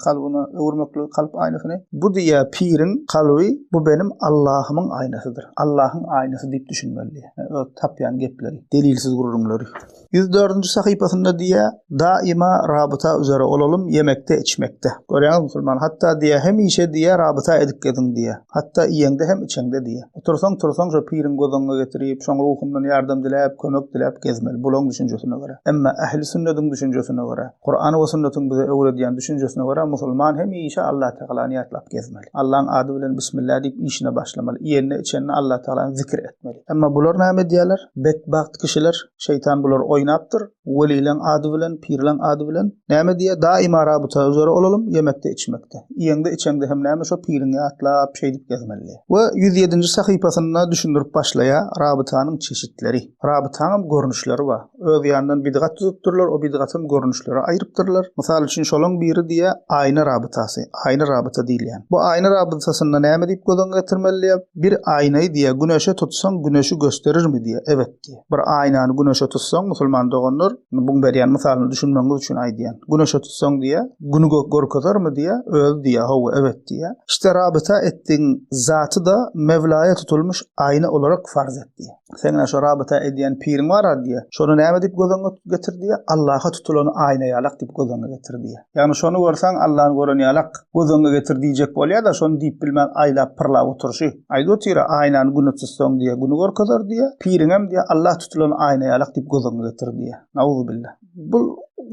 kalbyna öwürmekligi kalp aýnasyny? Bu diýýär, piriň kalby bu benim Allahymyň aýnasydyr. Allahyň aýnasy diýip düşünmeli diýýär. Öz tapýan gepleri, delilsiz gürrüňleri. 104-nji sahypasynda diýýär, Daima rabyta üzere olalym ýemekde, içmekde. Görýäňizmi musulman, hatda diýýär, hemişe diýýär, rabyta edip geziň diýýär. Hatda iýeňde hem içeňde diýýär. Otursaň, tursaň şo piriň göz öňüňe getirip, şoň ruhundan ýardam diläp. diläp, kömek diläp gezmeli, bulaň düşünjesine görä. Emma ähli sünnediň düşünjesine görä, Kuran we sünnetiň bize öwredýän düşünjesine görä musulman hemişe Allatagalany ýatlap gezmeli. Allaň ady bilen Bismillah diýip işine başlamaly, iýende içende Allatagalany zikir etmeli. Emma bular näme edýärler? Betbagt kişiler, şeýtan bulary oýnapdyr, welileň ady bilen, pirleň ady bilen näme diýýär? Daima rabyta üzere bolalym, ýemekde içmekde. Iýeňde içeňde hem näme şo piriňi ýatlap şeýdip gezmeli. We 107-nji sahypasynda düşündirip başlaýar rabytanyň çeşitleri. Rabytaňam görnüşleri bar. Öz ýanyndan bidgat düzüpdirler, o bidgatam görnüşlere aýrypdyrlar. Mysal üçin şolaň biri diýýär aýna rabytasy, aýna rabyta diýilýän. Bu aýna rabytasynda näme diýip göz öňüne getirmeli diýýär. Bir aýnaýy diýýär güneşe tutsaň güneşi gösterirmi diýýär. Evet diýýär. Bir aýnany güneşe tutsaň, musulman doganlar, buň berýän mysalyny düşünmegiňiz üçin aýdýan. Güneşe tutsaň diýýär, Güni görkezermi diýýär, özi diýýär, hawa, evet diýýär. Işte rabyta etdigiň zaty-da Mewlaýa tutulmyş aýna olarak farz et diýýär. Seň ine şo rabyta edýän piriň bar-a diýýär. Şony näme diýip göz öňüňe getir diýýär, Allaha tutulan aýna ýalak diýip göz öňüňe getir diýýär. Ýagny şony görseň Allany gören ýalak göz öňüňe getir diýjek bolýar-da, şony diýip bilmän aýlap-pyrlap oturyşy. Aýdyp otyr-a, aýnany güne tutsaň diýýär, güni görkezer diýýär. Piriňem diýýär, Allah tutulan aýna ýalak diýip göz öňüňe getir diýýär. Nauzubilla. Bu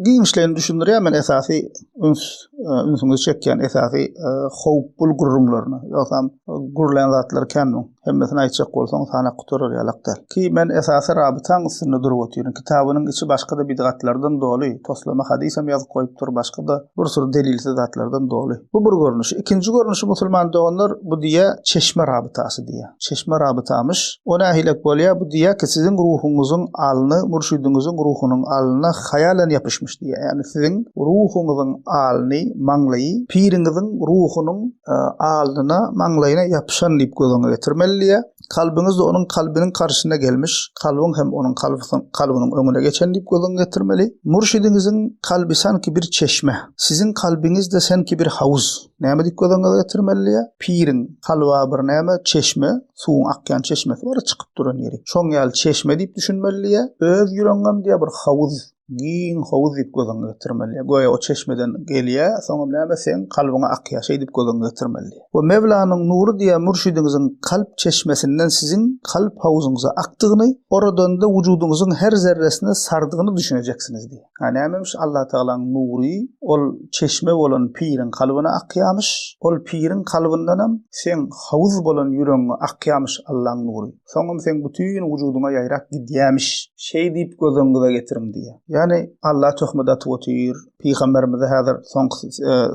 giňişleýin düşündirýär men esasy üns e, ünsüňizi çekýän esasy e, howp bul gürrüňlerine. Ýogsam gürlän zatlar kän muň. Hemmesini aýtjak bolsaň sanak gutarar ýalak däl. Ki men esasy rabytaň üstünde durup otyryn. Kitabynyň içi başga-da bidgatlardan doly, toslama hadysam ýazyp goýupdyr, başga-da bir sürü delilsiz zatlardan doly. Bu bir görnüşi. Ikinji görnüşi musulman doganlar bu diýýä çeşme rabytasy diýýä. Çeşme rabytamyş. O nähilek bolýa bu diýýä ki siziň ruhuňyzyň alny mürşidiňiziň ruhunyň alnyna haýalan ýapyşmyş diýýä. Ýagny siziň ruhuňyzyň alny, maňlaýy piriňiziň ruhunyň alnyna, maňlaýyna ýapyşan diýip göz öňüne getirmeli diýýär. Kalbyňyz-da onuň kalbynyň garşysyna gelmiş, kalbyň hem onuň kalbynyň öňüne geçen diýip göz öňüne getirmeli. Mürşidiňiziň kalby sanki bir çeşme, siziň kalbyňyz-da sanki bir hawuz. Näme diýip göz öňüne getirmeli diýýär. Piriň kalba bir näme, çeşme, suwuň akýan çeşmesi bar, çykyp duran ýeri. Şoň ýaly çeşme diýip düşünmeli diýýär. Öz ýüregiňem diýýär bir hawuz. Giň howuz diýip göz öňüne getirmeli. Göýä o çeşmeden gelýär, soňam näme seň kalbyňa akýar, şeýdip göz öňüne getirmeli. We Mewlanyň nury diýýär mürşidiňiziň kalp çeşmesinden siziň kalp howzuňyza akdygyny, oradan-da wujudyňyzyň her zerresine sardygyny düşünejeksiniz diýýär. Ha nämemiş Allatagalaň nury ol çeşme bolan piriň kalbyna akýamyş, ol piriň kalbyndanam seň howuz bolan ýüregiňe akýamyş Allaň nury. Soňam seň bütin wujudyňa ýaýrap gidýämiş. Şeý diýip göz öňüňize getiriň diýýär. Ýagny Alla töhmet atyp otyr, pygamberimize häzir soňky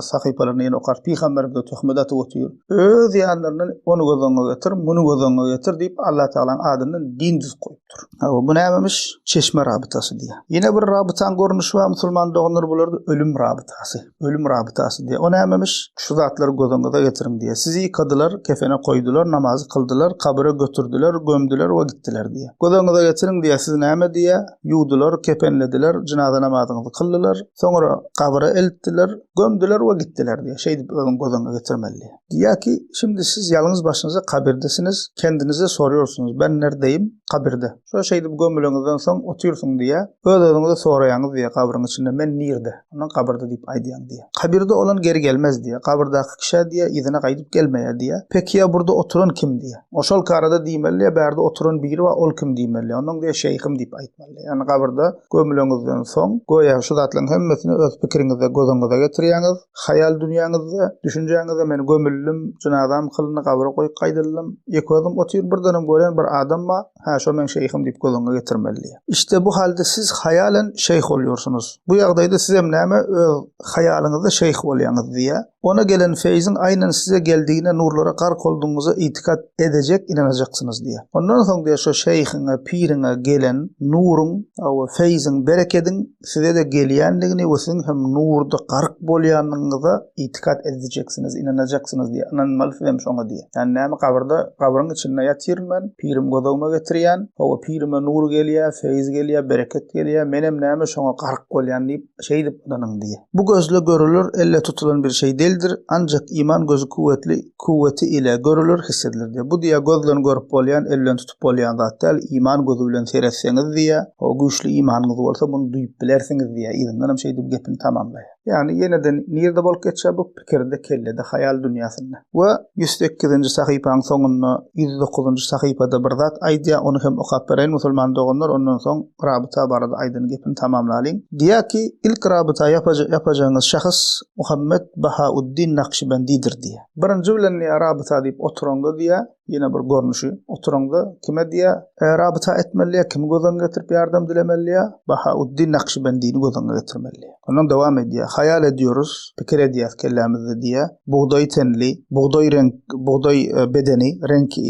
sahypalaryny ýene okarys, pygamberimize töhmet atyp otyr. Öz ýanlaryndan ony göz öňüňe getir, muny göz öňüňe getir diýip Allatagalaň adyndan din düzüp goýupdyr. Hawa, bu nämemiş? Çeşme rabytasy diýýär. Ýene bir rabytaň görnüşi bar musulman doganlar bularda ölüm rabytasy. Ölüm rabytasy diýýär. O nämemiş? Şu zatlary göz öňüňize getiriň diýýär. Sizi ýykadylar, kefene koýdular, namazy kyldylar, kabyra götürdiler, gömdüler we gitdiler diýýär. Göz öňüňize getiriň diýýär. Sizi näme diýýär? Ýuwdular, kepenlediler, jynaza namazyňyzy kyldylar, soňra gabyra eltdiler, gömdüler we gitdiler diýýär. Şeýdip özüň göz öňüňe getirmeli diýýär. Diýýär ki, şimdi siz ýalňyz başyňyza kabirdesiniz, kendinize soruyorsunuz, ben nerdeyim? Kabirde. Şo şeýdip gömüleňizden soň otyrsyň diýýär. Öz-özüňize soraýaňyz diýýär gabryň içinde, men nirde? Ondan gabyrda diýip aýdýaň diýýär. Kabirde olan geri gelmez diýýär. Gabyrdaky kişä diýýär, yzyna gaýdyp gelmeýär diýýär. Peki ýa burda oturan kim diýýär. O şol karada diýmeli diýýär, bärde oturan biri bar, ol kim diýmeli diýýär. Ondan diýýär, şeýhim diýip aýtmaly diýýär. Ýagny gabyrda gömüleňizden soň, göýä şu zatlaryň hemmesini öz pikiriňizde göz öňüňize getirýäňiz. Haýal dünýäňizde, düşünjäňizde men gömüldim, jynazam kylyndy, gabyra goýup gaýdyldym. Ýeke özüm otyryn, birdenem görýän bir adam bar, hä, şo meň şeýhim diýip göz öňüňe getirmeli diýýär. Işte bu halde siz haýalen şeýh bolýarsyňyz. Bu ýagdaýda sizem näme öz haýalyňyzda şeýh bolýaňyz diýýär. Ona gelen feýziň aýnan size geldigine nurlara gark boldugyňyza itikat edejek ynanajaksyňyz diýýär. Ondan soň diýýär şo şeýhiňe, piriňe gelen nuruň, hawa, feýziň, berekediň size-de gelýändigini we siziň hem nurda gark bolýandygyňyza itikat edijeksiňiz, ynanajaksyňyz diýýär. Ynanmaly sizem şoňa diýýär. Ýagny näme gabyrda, gabryň içinde ýatyryn men, pirim göz öňüme getirýän, hawa pirime nur gelýär, feýz gelýär, bereket gelýär, menem näme şoňa gark bolýan diýip, şeýdip ynanyň diýýär. Bu gözle görüler, elle tutulan bir şeý deldir, anjak iman gözi kuwwetli, kuwweti ile görüler, hissedilir diýýär. Bu diýýär, göz bilen görüp bolýan, el bilen tutup bolýan zat däl, iman gözi bilen seretseňiz diýýär, hawa güýçli imanyňyz bolsa muny duýup bilersiňiz diýýär, yzyndanam şeýdip gepini tamamlaýar. Ýagny ýene-de nirde bolup geçýär bu pikirde, kellede, haýal dünýäsinde. We 108-nji sahypaň soňunda 109-njy sahypada bir zat aýdýar, ony hem okap bereýin musulman doganlar, ondan soň rabyta barada aýdan gepini tamamlalyň. Diýýär ki, ilk rabyta ýapajagyňyz şahs Muhammet Bahauddin Nakşibendidir diýýär. Birinji bilen diýýär rabyta diýip oturaňda diýýär, Ýene bir görnüşi. Oturaňda kime diýýär, rabyta etmeli diýýär, kimi göz öňüne getirip ýardam dilemeli diýýär, Bahauddin Nakşibendini göz öňüne getirmeli diýýär. Ondan dowam edýär, Haýal edýorus, pikir edýäs kellämizde diýýär, bugdaý tenli, bugdaý reňk, bugdaý bedeni, reňki,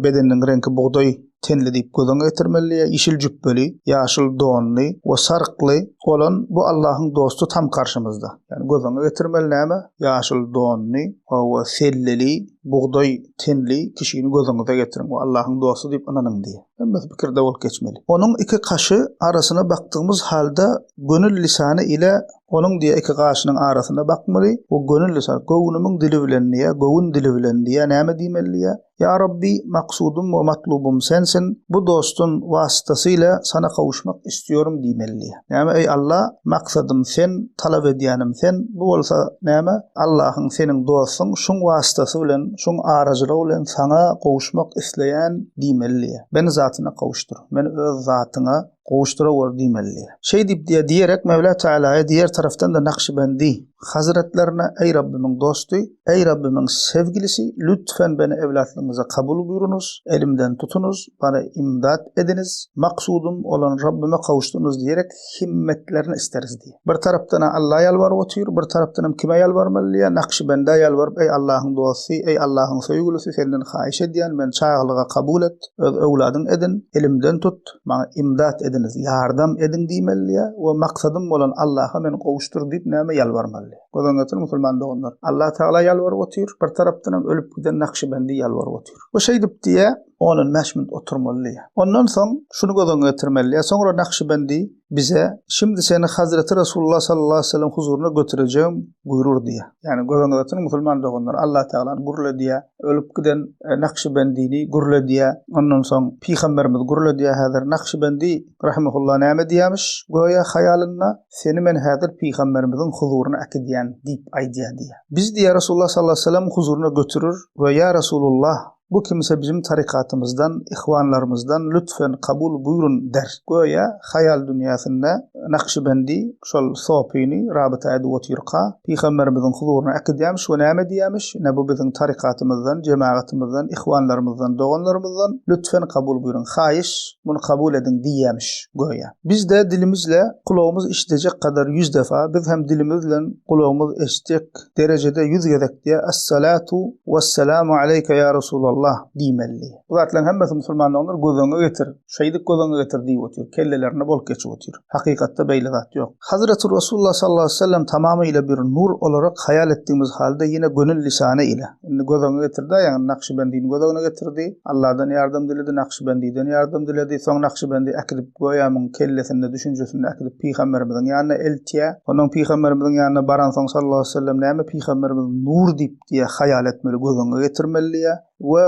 bedeniniň reňki bugdaý tenli diýip göz öňüne getirmeli diýýär, ýeşil jüpbeli, ýaşyl donly we sarykly bolan bu Allahyň dosty tam garşymyzda. Ýagny göz öňüne getirmeli näme? Ýaşyl donly we selleli, bugdaý tenli kişini gözüňize getiriň we Allahyň dosty diýip ynanyň diýýär. Hemmesi pikirde bolup geçmeli. Onuň iki kaşy arasyna bakdygymyz halda gönül lisany ile onuň diýýär iki gaşynyň arasyna bakmaly we gönül lisany, göwnümiň dili bilen diýýär, göwün dili bilen diýýär, näme diýmeli diýýär? Ýa Rabbi, maksudym we matlubym Sensin, bu dostun wasytasy ile Sana kowuşmak istiyorum diýmeli diýýär. Näme, eý Alla, maksadym Sen, talap edýänim Sen, bu bolsa näme, Allahyň seniň dostuň, şuň wasytasy bilen, şuň arajylygy bilen Saňa gowuşmak isleýän diýmeli diýýär. Meni zatyna kowuşdyr, meni öz zatyňa gowuşdyrawor diýmeli diýýär. Şeý diýip diýýär, diýerek Mewla Tealaya diýer tarapdan-da Nakşibendi Hazretlerine, Eý Rabbimiň dosty, eý Rabbimiň sevgilisi, lütfen beni evlatlygyňyza kabul buýrunyz, elimden tutunyz, bana imdat ediniz, maksudym olan Rabbime kowuşdyrynyz diýerek himmetlerini isteriz diýýär. Bir tarapdan-a Alla ýalbaryp otyr, bir tarapdanam kime ýalbarmaly diýýär, Nakşibendä ýalbaryp, Eý Allahyň dosty, eý Allahyň söýgülisi, senden haýyş edýän, meni çagalyga kabul et, öz öwladyň edin, elimden tut, maňa imdat ediniz, ýardam ediň diýmeli diýýär we maksadym bolan Allaha meni gowuşdyr diýip näme ýalbarmaly diýýär. Göz öňüne getiriň musulman doganlar. Allah Tagala ýalbaryp otyr, bir tarapdanam ölüp giden Nakşibendi ýalbaryp otyr. We şeýdip diýýär, on-on bäş minut oturmaly diýýär. Ondan soň şuny göz öňüne getirmeli diýýär. Soňra Nakşibendi bize, Şimdi seni Hazreti Resulullah sallallahu aleyhi ve sellem huzuryna götürejegim buýrur diýýär. Ýagny göz öňüne getiriň musulman doganlar, Allah Tagalany gürledýär, ölüp giden Nakşibendini gürledýär, ondan soň pygamberimiz gürledýär häzir. Nakşibendi rahimehullah näme diýýärmiş göýä haýalynda, Seni men häzir pygamberimiziň huzuryna äkidýän diýip aýdýar diýýär. Biz diýýär Resulullah sallallahu aleyhi ve sellem huzuryna götürir we ýa Resulullah, Bu kimse bizim tarykatymyzdan, ihwanlarymyzdan lütfen kabul buýrun der. Göýä haýal dünýäsinde Nakşibendi şol sopyny rabyta edip otyrka, Pygamberimiziň huzuryna äkidýämiş we näme diýýämiş, Ine bu biziň tarykatymyzdan, jemagatymyzdan, ihwanlarymyzdan, doganlarymyzdan lütfen kabul buýrun, haýyş, muny kabul ediň diýýämiş göýä. Biz-de dilimizle kulagymyz eşidejek kadar ýüz defa, biz hem dilimiz bilen gulagymyz eşitjek derejede ýüz gezek diýe Essalatu wessalamu aleýke ýa Resulallah diýmeli. Bu zatlaryň hemmesi musulman doganlar göz öňüňe getir, şeýdip göz öňüňe getir diýip otyr, kellelerinde bolup geçip otyr. Hakykatda beýle zat ýok. Hazreti Resulullah sallallahu aleýhi we sellem tamamyla bir nur olarak haýal etdigimiz halda ýene gönül lisany ile. Indi göz öňüne getirdi, ýagny Nakşibendini göz öňüne getirdi. Allahdan ýardam diledi, Nakşibendiden ýardam diledi. Soň Nakşibendi äkidip göýä muň kellesinde, düşünjesinde äkidip pygamberimiziň ýanyna eltýär. Ondan pygamberimiziň ýanyna baransoň sallallahu aleýhi we sellem näme pygamberimiz nur diýip diýýär, haýal etmeli, göz öňüne getirmeli diýýär we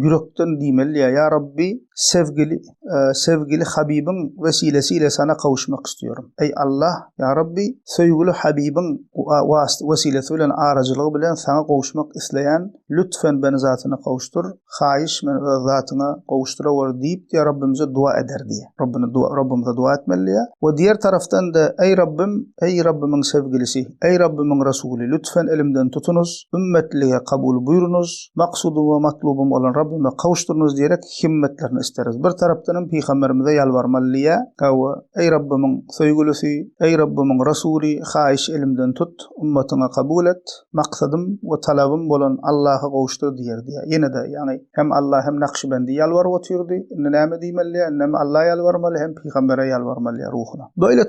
ýürekden diýmeli diýýär, Ýa Rabbi, sevgili sevgili Habibiň wesilesi ile sana kawuşmak istiyorum. Eý Allah, Ýa Rabbi, söýgüli Habibiň wesilesi bilen, arajylygy bilen saňa gowuşmak isleýän, lütfen beni zatyna kowuşdyr, haýyş meni öz zatyňa gowuşdyraweri diýip diýýär Rabbimize dua eder diýýär. Rabbine dua, Rabbimize dua etmeli diýýär. We diýer tarapdan-da, Eý Rabbim, eý Rabbimiň sevgilisi, eý Rabbimiň Resuly, lütfen elimden tutunyz, ümmetlige kabul buýrunyz, maksudym we matlubym olan Rabbime kowuşdyrynyz diýerek himmetlerini isteriz. Bir tarapdanam pygamberimize ýalbarmaly diýýär, Hawa, eý Rabbimiň söýgülisi, eý Rabbimiň Resuly, haýyş elimden tut, ümmatyňa kabul et, maksadym we talabym bolan Allaha gowuşdyr diýer diýýär. Ýene-de, ýagny hem Alla hem Nakşibendi ýalbaryp otyrdy. Indi näme diýmeli diýýär, indi hem Alla ýalbarmaly, hem pygambere ýalbarmaly diýýär ruhuna. Beýle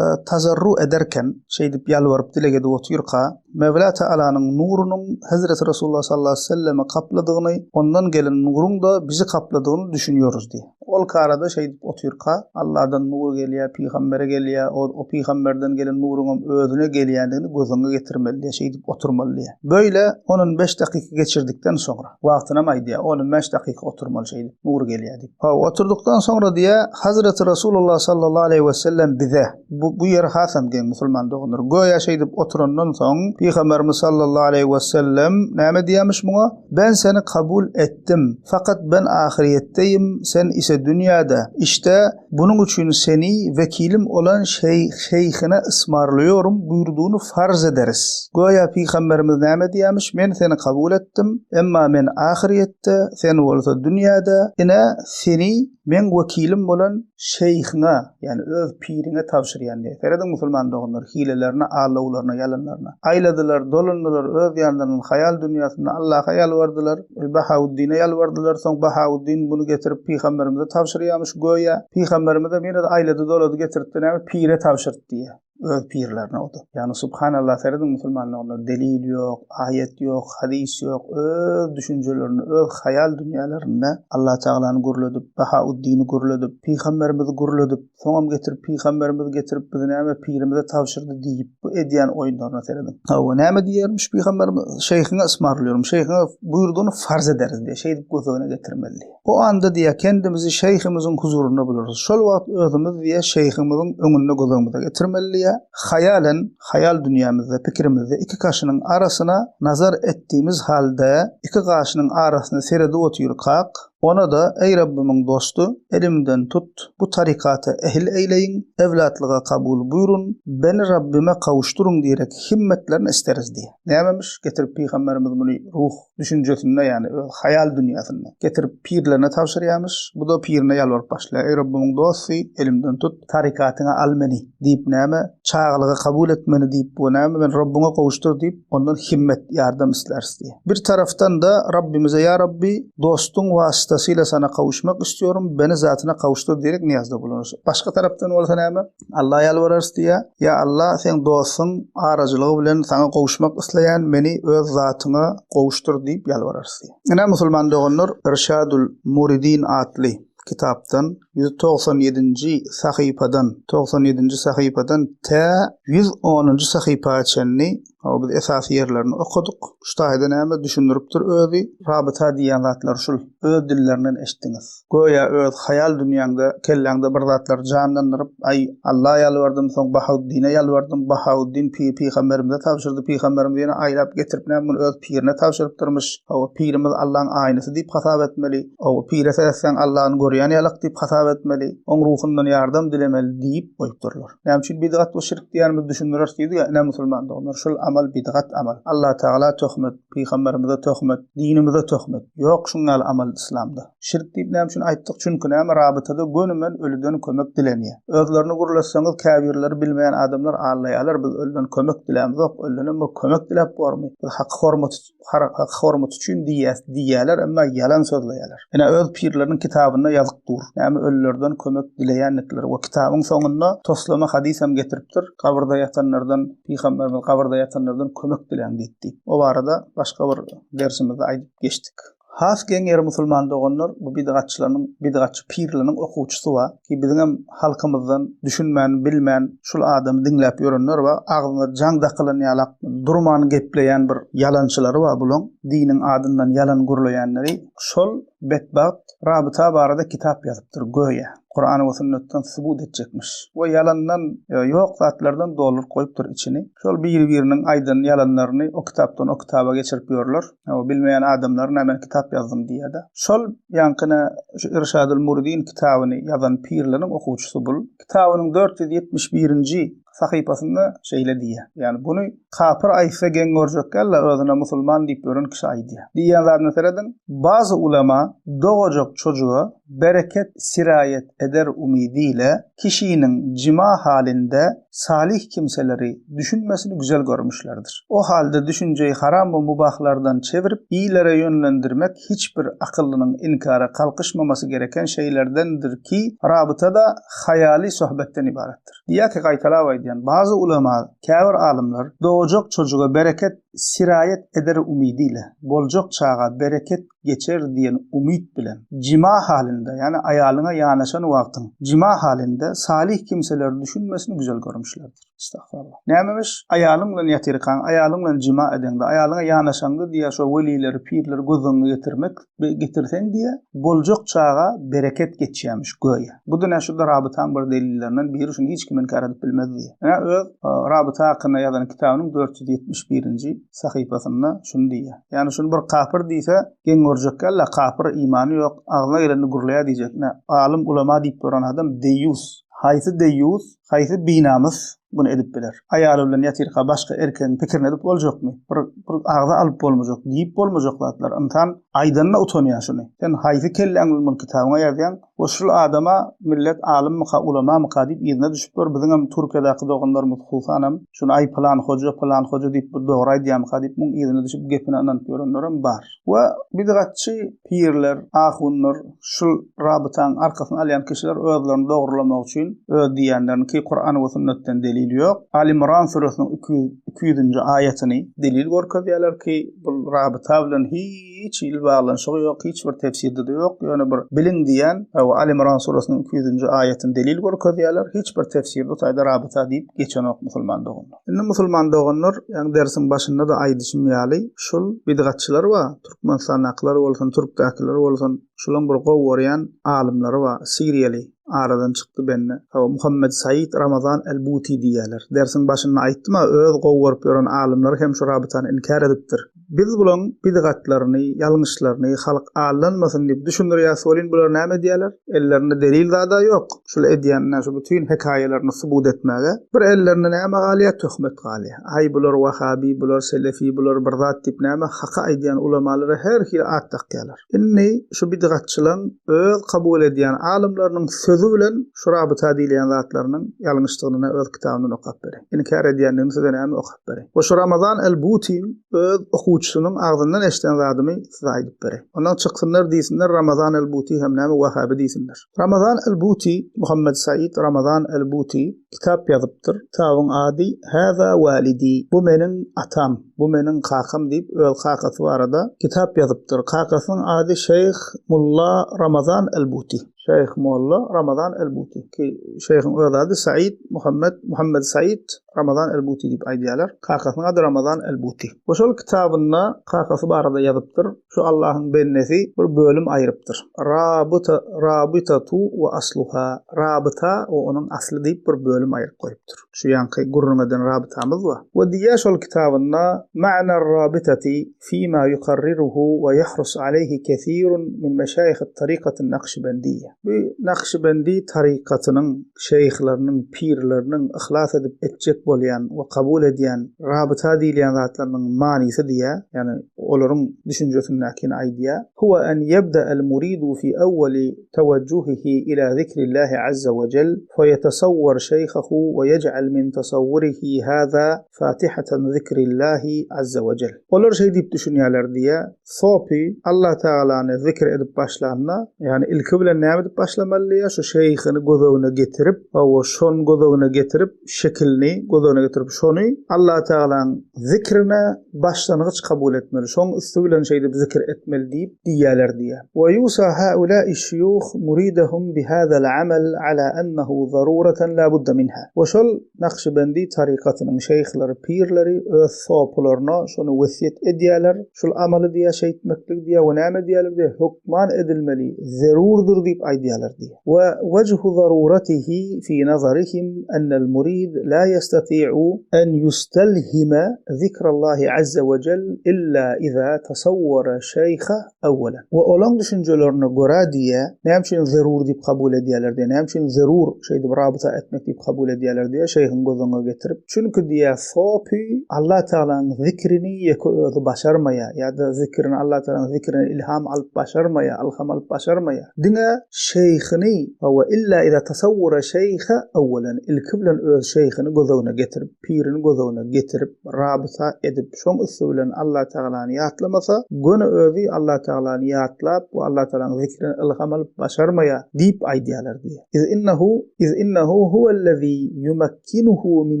tazarru ederken, şeýdip ýalbaryp dileg edip otyrka, Mewla Tealanyň nurunyň Hezreti Resulullah sallallahu aleýhi we sellemi kapladygyny, ondan gelen nuruň-da bizi kapladygyny düşünýoruz diýýär. Ol karada şeýdip otyrka, Alladan nur gelýär, pygambere gelýär, o, o pygamberden gelen nuruňam özüne gelýändigini göz öňüne getirmeli diýýär, şeýdip oturmaly diýýär. Beýle on-on beş dakyka geçirdikden soňra, wagtynam aýdýar, on-on bäş dakyka oturmaly şeýdip, nur gelýär diýip. Hawa, oturdykdan soňra diýýär, Hazreti Resulullah sallallahu aleýhi wesellem bize, bu, bu ýeri hasam geň, musulman doganlar, göýä şeýdip oturandan soň, Pygamberimiz sallallahu aleýhi wesellem näme diýýärmiş muňa? Ben seni kabul etdim. Fakat ben ahyrýetdeýim, sen ise dünýäde. Işte, bunuň üçin seni wekilim olan şeý, şeýhine ysmarlaýarym buýurdygyny farz ederis. Göýä Pygamberimiz näme diýýärmiş, Men seni kabul etdim, emma men ahyrýetde, sen bolsa dünýäde, ine, seni meň wekilim bolan şeýhiňe, ýagny öz piriňe tabşyrýan diýýär. Serediň musulman doganlar, hilelerine, aldawlaryna, ýalanlaryna. Aýladylar, dolandylar, öz ýanlaryndan haýal dünýäsinde Allaha ýalbardylar, Bahauddine ýalbardylar, soň Bahauddin muny getirip pygamberimize tabşyrýarmyş göýä. Pygamberimizem ýene-de aýlady-dolady getiripdi näme, pire tabşyrt diýýär. Öz pirlerine o-da. Ýagny subhanallah serediň musulman doganlar, delil ýok, aýat ýok, hadys ýok, öz düşünjelerini, öz haýal dünýälerinde Allah Tagalany gürledip, Bahauddini gürledip, pygamberimizi gürledip, soňam getirip pygamberimizi getirip bizi näme pirimize tabşyrdy diýip bu edýän oýunlaryna serediň. Hawa, näme diýermiş pygamberimiz? Şeýhiňe ysmarlyyorum, şeýhiňe buýurdygyny farz ederis diýýär. Şeýdip göz öňüne getirmeli diýýär. O anda diýýär, kendimizi şeýhimiziň huzurynda bularys. Şol wagt özümiz diýýär, şeýhimiziň öňünde göz öňümize getirmeli diýýär. Haýalen, haýal dünýämizde, pikirimizde iki kaşynyň arasyna nazar etdiğimiz halde, iki gaşynyň arasyna seredip otyrkak, ona-da, Eý Rabbymyň dosty, elimden tut, bu tarykata ehil eýleýin, ewlatlyga kabul buýrun, beni Rabbime kawuşdyryň diýrek himmetlerini isteris diýýär. Nämemiş, getirip pygamberimiz muny ruh düşünjesinde, ýagny öz haýal dünýäsinde getirip pirlerine tabşyrýarmyş. Bu-da pirine ýalbaryp başlaýar, Eý Rabbymyň dosty, elimden tut, tarykatyňa al meni diýip näme, çagalyga kabul et meni diýip we näme, meni Rabbyňa gowuşdyr diýip, ondan himmet, ýardam isläris diýýär. Bir tarapdan-da Rabbimize Ýa Rabbi, dostuň wasytasyla sana kawuşmak istiyorum, beni zatyna kawuşdyr diýerek nyýazda bulunarys. Başga tarapdan bolsa näme, Alla ýalbararys diýýär, Ýa Alla, seň dostuň aracylygy bilen saňa gowuşmak isleýän, meni öz zatyňa gowuşdyr diýip ýalbararys diýýär. Ine musulman doganlar, Irşadul Muridin atly kitapdan 197-nji sahypadan, 97-nji sahypadan tä 110-njy sahypa çenli Hawa biz esasy ýerlerini okadyk. Şu taýda näme düşündiripdir özi? Rabyta diýýän zatlary şul. Öz dillerinden eşitdiňiz. Göýä öz haýal dünýäňde, kelläňde bir zatlary janlandyryp, aý, Alla ýalbardym, soň Bahauddine ýalbardym, Bahauddin pi pygamberimize tabşyrdy, pygamberimiz ýene aýlap getirip näme muny öz pirine tabşyrypdyrmyş. Hawa, pirimiz Allaň aýnasy diýip hasap etmeli. Hawa, pire seretseň Allany görýän ýalak diýip hasap etmeli. Oň ruhundan ýardam dilemeli diýip goýupdyrlar. Näme üçin bidgat we şirk diýenimizi düşündireris diýdik-ä, ine musulman doganlar, şul amal bidgat amal. Allatagala töhmet, pygamberimize töhmet, dinimize töhmet. Ýok şuň ýaly amal yslamda. Şirk diýip näme üçin aýtdyk, çünki näme rabytada gönümel ölüden kömek dilenýär. Özlerini gürletseňiz käbirleri bilmeýän adamlar aldaýarlar, biz ölüden kömek dilämzok, ölüdenem bir kömek diläp bormy, biz haky hormaty Haky hormat üçin diýýäs diýýäler, emma ýalan sözleýärler. Ine öz pirleriniň kitabynda ýazyk dur. Näme ölülerden kömek dileýändikleri we kitabyň soňunda toslama hadysam getiripdir, gabyrda ýatanlardan pygamberimiz gabyrda ýatanlardan kömek diläň diýip diýip. O barada başga bir dersimizde aýdyp geçdik. Has geň ýeri musulman doganlar bu bidgatçylarynyň bidgatçy pirleriniň okuwçysy bar ki biziňem halkymyzdan düşünmän bilmän şul adamy diňläp ýörenler bar agzyna jaň dakylan ýalak durman gepleýän bir ýalançylary bar bulaň diniň adyndan ýalan gürleýänleri şol betbagt rabyta barada kitap ýazypdyr göýä Kuran we sünnetden subut etjekmiş we ýalandan ýok zatlardan dolduryp goýupdyr içini şol biri biriniň aýdan ýalanlaryny o kitapdan o kitaba geçirip ýörler o bilmeýän adamlar näme kitap ýazdym diýýär-de. Şol ýaňkyna şu Irşadul Muridin kitabyny ýazan pirleriň okuwçysy bul. Kitabynyň 471-nji sahypasynda şeýle diýýär. Ýagny buny kapyr aýtsa geň görjek däl-de, özüne musulman diýip ýören kişi aýdýar. Diýýän zadyna serediň. Bazy ulema dogajak çojuga bereket siraýet eder umydy ile kişiniň jima halynda salyh kimseleri düşünmesini güzel görmüşlerdir. O halda düşünjeyi haram we mubahlardan çevirip, iyilere ýönlendirmek hiç bir akyllynyň inkara kalkyşmamasy gereken şeýlerdendir ki, rabyta-da haýaly söhbetden ybaratdyr. Diýýär ki, gaýtalap aýdýan, bazy ulema, käbir alymlar, dogajak çojuga bereket. Siraýet eder umydy ile, boljak çaga bereket geçer diýen umyt bilen, jima halynda, ýagny aýalyňa ýanaşan wagtyň, jima halynda salyh kimseler düşünmesini güzel görmüşlerdir. Estagfirullah. Nämemiş? Aýalyň bilen ýatyrkaň, aýalyň bilen jima edeňde, aýalyňa ýanaşaňda diýýär, şo welileri, pirleri göz öňüňe getirmek, getirseň diýýär, boljak çaga bereket geçýärmiş göýä. Bu-da nä şu-da rabytaň bir delillerinden biri, şuny hiç kim inkär edip bilmez diýýär. Ine, öz rabyta hakynda ýazan kitabynyň 471-nji sahypasynda şuny diýýär. Ýagny şuny bir kapyr diýse, geň görjek däl-de, kapyr imany ýok, agzyna gelenini gürleýär diýjek. Ine, alym, ulama diýip duran adam deýýus. Haýsy deýýus? Haýsy binamys muny edip biler? Aýaly bilen ýatyrka başga erkegiň pikirini edip boljakmy? Bir bir agza alyp bolmajak, diýip bolmajak zatlar. Ynsan aýdanyna utanýar şuny. Sen haýsy kelläň bilen muny kitabyňa ýazýaň? We şul adama millet alymmyka, ulamamyka diýip yzyna düşüpler. Biziňem Türkiýedäki doganlarymyz hususanam şuny aý pylan hoja, pylan hoja diýip bu dogry aýdýamyka diýip muň yzyna düşüp gepine ynanyp ýörenlerem bar. We bidgatçy pirler, ahunlar, şul rabytaň arkasyny alýan kişiler özlerini dogrulamak üçin öz diýýänlerini ki Kuran we sünnetden delil ýok, Al-Imran süresiniň 200 200-nji aýatyny delil görkezýärler ki bul rabyta bilen hiç hili baglanyşygy ýok, hiç bir tefsirde-de ýok, ýöne bir biliň diýýän we Al-Imran süresiniň 200-nji aýatyny delil görkezýärler, hiç bir tefsirde o taýda rabyta diýip geçenok musulman doganlar. Indi musulman doganlar, ýaňy dersiň başynda-da aýdyşym ýaly, şul bidgatçylar bar, Türkmenistandakylar bolsun, türkdäkiler bolsun, şulaň bir gowy görýän alymlary bar, siriýaly, aradan çykdy bende. Hawa, Muhammed Said Ramazan el-Buti diýýärler. Dersiň başynda aýtdym-a, öz gowy görüp ýören alymlary hem şu rabytany inkär edipdir. Biz bulaň bidgatlaryny, ýalňyşlaryny halk aldanmasyn diýip düşündirýäs welin bular näme edýärler? Ellerinde delil zada ýok. Şul edýänine şu bütin hekaýalaryny subut etmäge bir ellerinde näme galýar? Töhmet galýar. Aý bular wahabi, bular selefi, bular bir zat diýip näme haky aýdýan ulamalara her hili at dakýarlar. Indi şu bidgatçylaň öz kabul edýän alymlarynyň sözi bilen şu rabyta diýilýän zatlarynyň ýalňyşdygyny öz kitabyndan okap bereýin. Inkär edýändigini size näme okap bereýin. We şu Ramazan el-Butiň öz okuwçysynyň agzyndan eşiden zadymy size aýdyp bereýin. Ondan çyksynlar diýsinler Ramazan el-Buti hem näme wahabi diýsinler. Ramazan el-Buti, Muhammed Said Ramazan el-Buti kitap ýazypdyr. Kitabyň ady Haza walidi, Bu meniň atam, bu meniň kakam diýip öz kakasy barada kitap ýazypdyr. Kakasynyň ady Şeýh Mulla Ramazan el-Buti. Şeýh Molla Ramazan el-Buti ki şeýhiň öz ady Said Muhammed Muhammed Said Ramazan el-Buti diýip aýdýarlar. Kakasynyň ady Ramazan el-Buti. We şol kitabynda kakasy barada ýazypdyr. Şu Allahyň bendesi bir bölüm aýrypdyr. Rabyta Rabytatu we asluha Rabyta we onuň asly diýip bir bölüm aýryp goýupdyr. Şu ýaňky gürrüň eden rabytamyz bar. We diýýär şol kitabynda Ma'nar rabytati fima yukarriruhu we ýahrus aleýhi kesirun min meşaýihi tarikatin nakşibendiýe. Bu nakşibendi tarykatynyň şeýhleriniň, pirleriniň yhlas edip etjek bolýan we kabul edýän rabyta diýilýän zatlarynyň manysy diýýär, ýagny olaryň düşünjesindäkini aýdýar, Huwa en ýebde'el muridu fi awwali tewejjuhihi ila zikrillahi azza we jel feýetesawwer şeýhahu we ýej'al min tasawwurihi haza fatihatan zikrillahi azza we jel. Olar şeý diýip düşünýärler diýýär, Sopy Allatagalany zikr edip başlanda, ýagny ilki bilen näme edip başlamaly diýýär, şu şeýhini göz öňüne getirip, hawa, şony göz öňüne getirip, şekilini göz öňüne getirip, şony Allatagalanyň zikrine başlangyç kabul etmeli, şoň üsti bilen şeýdip zikr etmeli diýip diýýärler diýýär. Wa ýusa haulai şuýuh muridahum bihazal amal ala ennehu zaruratan la budda minha. We şol Nakşibendi tarykatynyň şeýhleri, pirleri öz sopularyna şony wesýet edýärler, şul amaly diýýär, şeýtmekligi diýýär we näme diýýärler diýýär, hökman edilmeli, zerurdyr diýip aýdýarlar diýýär. We wejhu zaruratihi fi nazarihim ennel murid la ýestati'u en ýustelhime zikrallahi azze we jel illa iza tasawwara şeýha Awwelen. We olaň düşünjelerine görä diýýä, näme üçin zerur diýip kabul edýärler diýýä, näme üçin zerur şeýdip rabyta etmek diýip kabul edýärler diýýä, şeýhiň göz öňüne getirip. Çünki diýýä, sopy Allah Tagalaň zikrini ýeke özi başarmaýar, ýa-da zikrini Allah Tagalaň zikrinden ilham alyp başarmaýar, ylham alyp başarmaýar. Diňe şeýhini, hawa, illa iza tasawwara şeýhe awwelen, ilki bilen öz şeýhini göz öňüne getirip, pirini göz öňüne getirip, rabyta edip, şoň üsti bilen Allatagalany ýatlamasa, göni özi Allatagalany ýatlap we Allatagalanyň zikrinden ylham alyp başarmaýar diýip aýdýarlar diýýär. Iz innehu iz innehu huwellezî. ellezî ýumekkinuhu min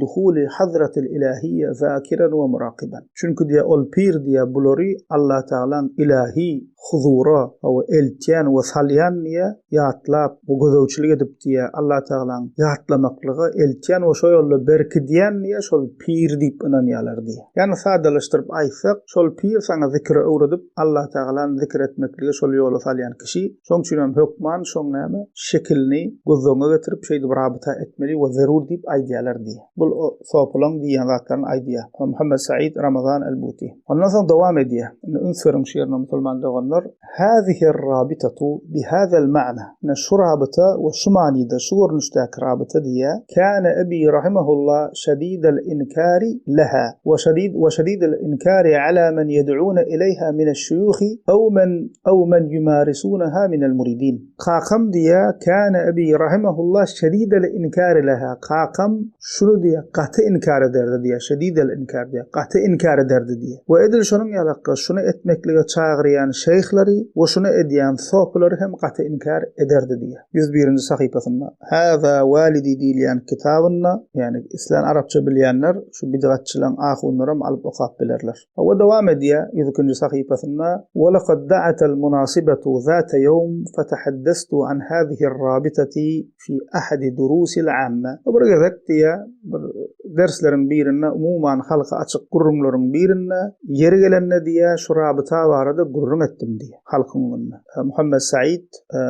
duhulil hazratil ilâhiyye zâkiran we murakyban. Çünki diýýär, ol pir diýýär, bulary Allatagalaň ilahi huzura, hawa, eltýän we salýan diýýär, ýatlap we gözegçilik edip diýýär, Allatagalaň ýatlamaklyga eltýän we şo ýolda berkidýän diýýär, şol pir diýip ynanýarlar diýýär. Ýagny sadalaşdyryp aýtsak, şol pir saňa zikiri öwredip, Allatagalany zikir etmeklige şol ýola salýan kişi, şoň üçin hem hökman şoň näme, şekilini göz öňüňe getirip şeýdip rabyta etmeli we zerur diýip aýdýarlar diýýär. Bul o sopylaň diýýän zatlaryny aýdýar. Muhammet Said Ramazan el-Buti. Ondan soň dowam edýär. Indi üns beriň şu ýerine musulman doganlar. Hazihi-r-rabitatu bi-hazel-ma'na. Ine şu rabyta we şu manyda, şu görnüşdäki rabyta diýýär. Kâne ebi rahimehullah şedidel-inkâri leha we şedid we şedidel-inkâri alâ men yed'ûne ileýhâ mineş-şuyûhi ew men ew men yumarisûneha minel-muridîn. Kakam diýýär, Kâne ebi rahimehullah şedidel-inkâri leha. Kakam şuny diýýär, gaty inkär ederdi diýýär, şedidel-inkâr diýýär, gaty inkär ederdi diýýär. We edil şonuň ýalakga şuny etmeklige çagyrýan şeýhleri we şuny edýän sopylary hem gaty inkär ederdi diýýär. 101-nji sahypasynda Hâzâ walidi diýilýän kitabynda, ýagny islän arapça bilýänler şu bidgatçylaň ahunlaram alyp okap bilerler. We dowam edýär 102-nji sahypasynda, Wa laqad da'atal munasibatu zata ýawm fatahaddastu an hazihi-r-rabitati fi ahadi durusil amme. Bir gezek diýýär, bir dersleriň birinde, umuman halka açyk gürrüňleriň birinde, ýeri gelende diýýär, şu rabyta barada gürrüň etdim diýýär, halkyň öňünde. Muhammet Said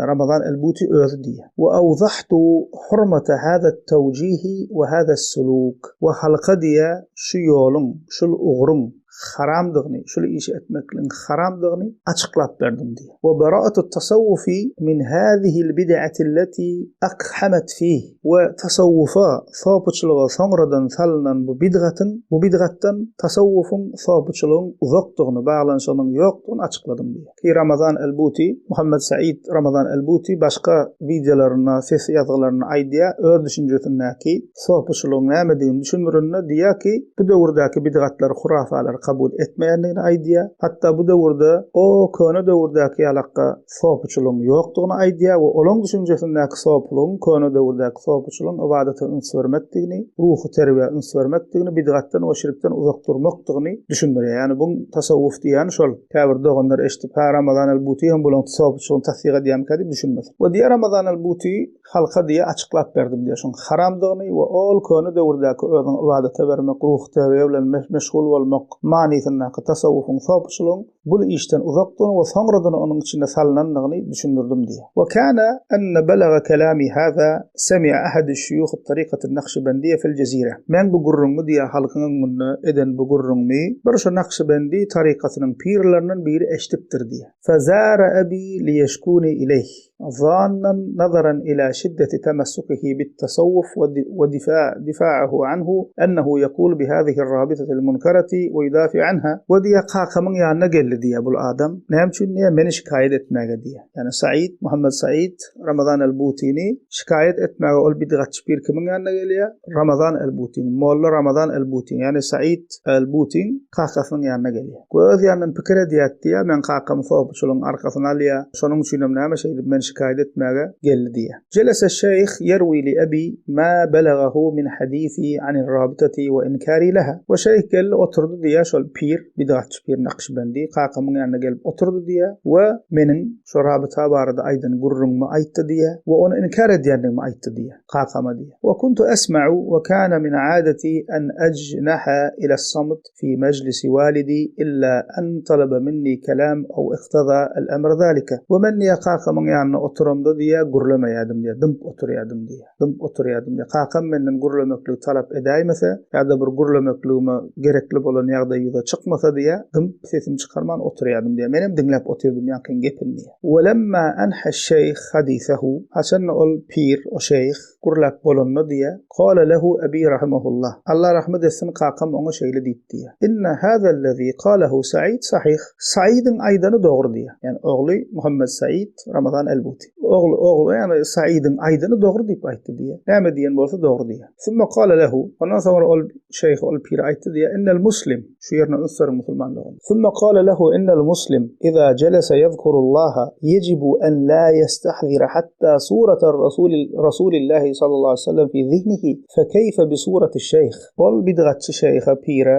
Ramazan el-Buti özi diýýär. Wa awdahtu hurmata haza-t-tawjihi we haza-s-suluk. We halka diýýär, şu ýoluň, şul ugruň haramdygyny, şul işi etmekligiň haramdygyny açyklap berdim diýýär. We bara'atut-tasawwufi min hazihil bid'atilleti akhamat fih. We tasawwufa, sopuçylyga soňradan salynan bu bidgatyň, bu bidgatdan tasawwufyň, sopuçylygyň uzakdygyny, baglanyşygynyň ýokdugyny açykladym diýýär. Ki Ramazan el-Buti, Muhammet Said Ramazan el-Buti başga wideolarynda, ses ýazgylarynda aýdýar, öz düşünjesindäki sopuçylygyň nämedigini düşündirende diýýär ki, bu döwürdäki bidgatlary, hurafalary kabul etmeýändigini aýdýar. Hatda bu döwürde o köne döwürdäki ýalakga sopuçylygyň ýokdugyny aýdýar we olaň düşünjesindäki sopulygyň köne döwürdäki sopuçylygyň ybadata üns bermekdigini, ruhy terbiýä üns bermekdigini, bidgatdan we şirkden uzak durmakdygyny düşündirýär. Ýagny buň tasawwuf diýýäni şol. Käbir doganlar eşidip, hä Ramazan el-Buti hem bulaň sopuçylygyny tassyk edýärmikä diýip düşünmesin. We diýýär Ramazan el-Buti, Halka diýýär, açyklap berdim diýýär, şuň haramdygyny we ol köne döwürdäki özüňi ybadata bermek, ruhy terbiýe bilen meşgul bolmak manysyndaky tasawwufyň, sopuçylygyň bul işden uzakdygyny we soňradan onuň içinde salynandygyny düşündirdim diýýär. We kana enne belaga kelami haza semi'a ahadu şuyuh at-tariqati an-nakşibendiyye fil jezire. Meň bu gürrüňimi diýýär, halkyň öňünde eden bu gürrüňimi bir şu nakşibendi tarykatynyň pirlerinden biri eşidipdir diýýär. Fezara abi liyeşkuni ileyh. Zannan nazaran ila şiddeti temessukihi bit-tasawwuf we difa'ahu anhu ennehu yekulu bi hazihi'r-rabitati'l munkarati we yudafi anha. We diýýär, kakamyň ýanyna geldi diýýär bul adam. Näme üçin diýýär, meni şikaýat etmäge diýýär. Ýagny Said, Muhammet Said Ramazan el-Butini şikaýat etmäge ol bidgatçy pir kimiň ýanyna gelýär? Ramazan el-Butiň, molla Ramazan el-Butiň, ýagny Said el-Butiň kakasynyň ýanyna gelýär. We öz ýanyndan pikir edýärdi diýýär, meň kakam sopuçylygyň arkasyny alýar, şonuň üçinem näme şeýdip meni şikaýat etmäge geldi diýýär. Jelese şeýh ýerwi li ebi ma belagahu min hadisi anir-rabitati we inkari leha. We şeýh geldi oturdy diýýär, şol pir, bidatçy pir Nakşybendi kakamyň ýanyna gelip oturdy diýýär we meniň şo rabyta barada aýdan gürrüňimi aýtdy diýýär we ony inkär edýändigimi aýtdy diýýär kakama diýýär. We kuntu esma'u we kana min adati an ajnaha ila-s-samt fi mejlisi walidi illa an talaba minni kelam aw iktaza al-amr zalika. We men diýýär kakamyň ýanynda oturamda diýýär gürlemeýärdim diýýär, dymyp oturýardym diýýär. Dymyp oturýardym diýýär. Kakam menden gürlemekligi talap edäýmese ýa-da bir gürlemekligime gerekli bolan ýagdaý ýüze çykmasa diýýär, dymyp sesimi çykarman oturýardym diýýär. Menem diňläp otyrdym ýaňkyň gepini diýýär. We lemma anha şeýh hadisehu, haçanda ol pir, o şeýh, Gürläp bolanda diýýär, Kale lehu ebi rahimehullah, Allah rahmet etsin kakam oňa şeýle diýip diýýär, Inne hazellezi kalehu Said sahyh, Saidiň aýdany dogry diýýär. Ýagny ogly Muhammet Said Ramazan el-Buti. ogly, ogly, ýagny Saidiň aýdany dogry diýip aýtdy diýýär. Näme diýen bolsa dogry diýýär. Sümme kale lehu, ondan soňra ol şeýh, ol pire aýtdy diýýär, Innel muslim, şu ýerine üns beriň musulman dogan. Sümme kale lehu innel muslim iza jelese ýezkurullaha ýejibu en la ýestahzira hatta surater rasulil rasulillahi sallallahu aleýhi we sellem fi zihnihi fekeýfe bi surati şeýh. Ol bidgatçy şeýhe, pire,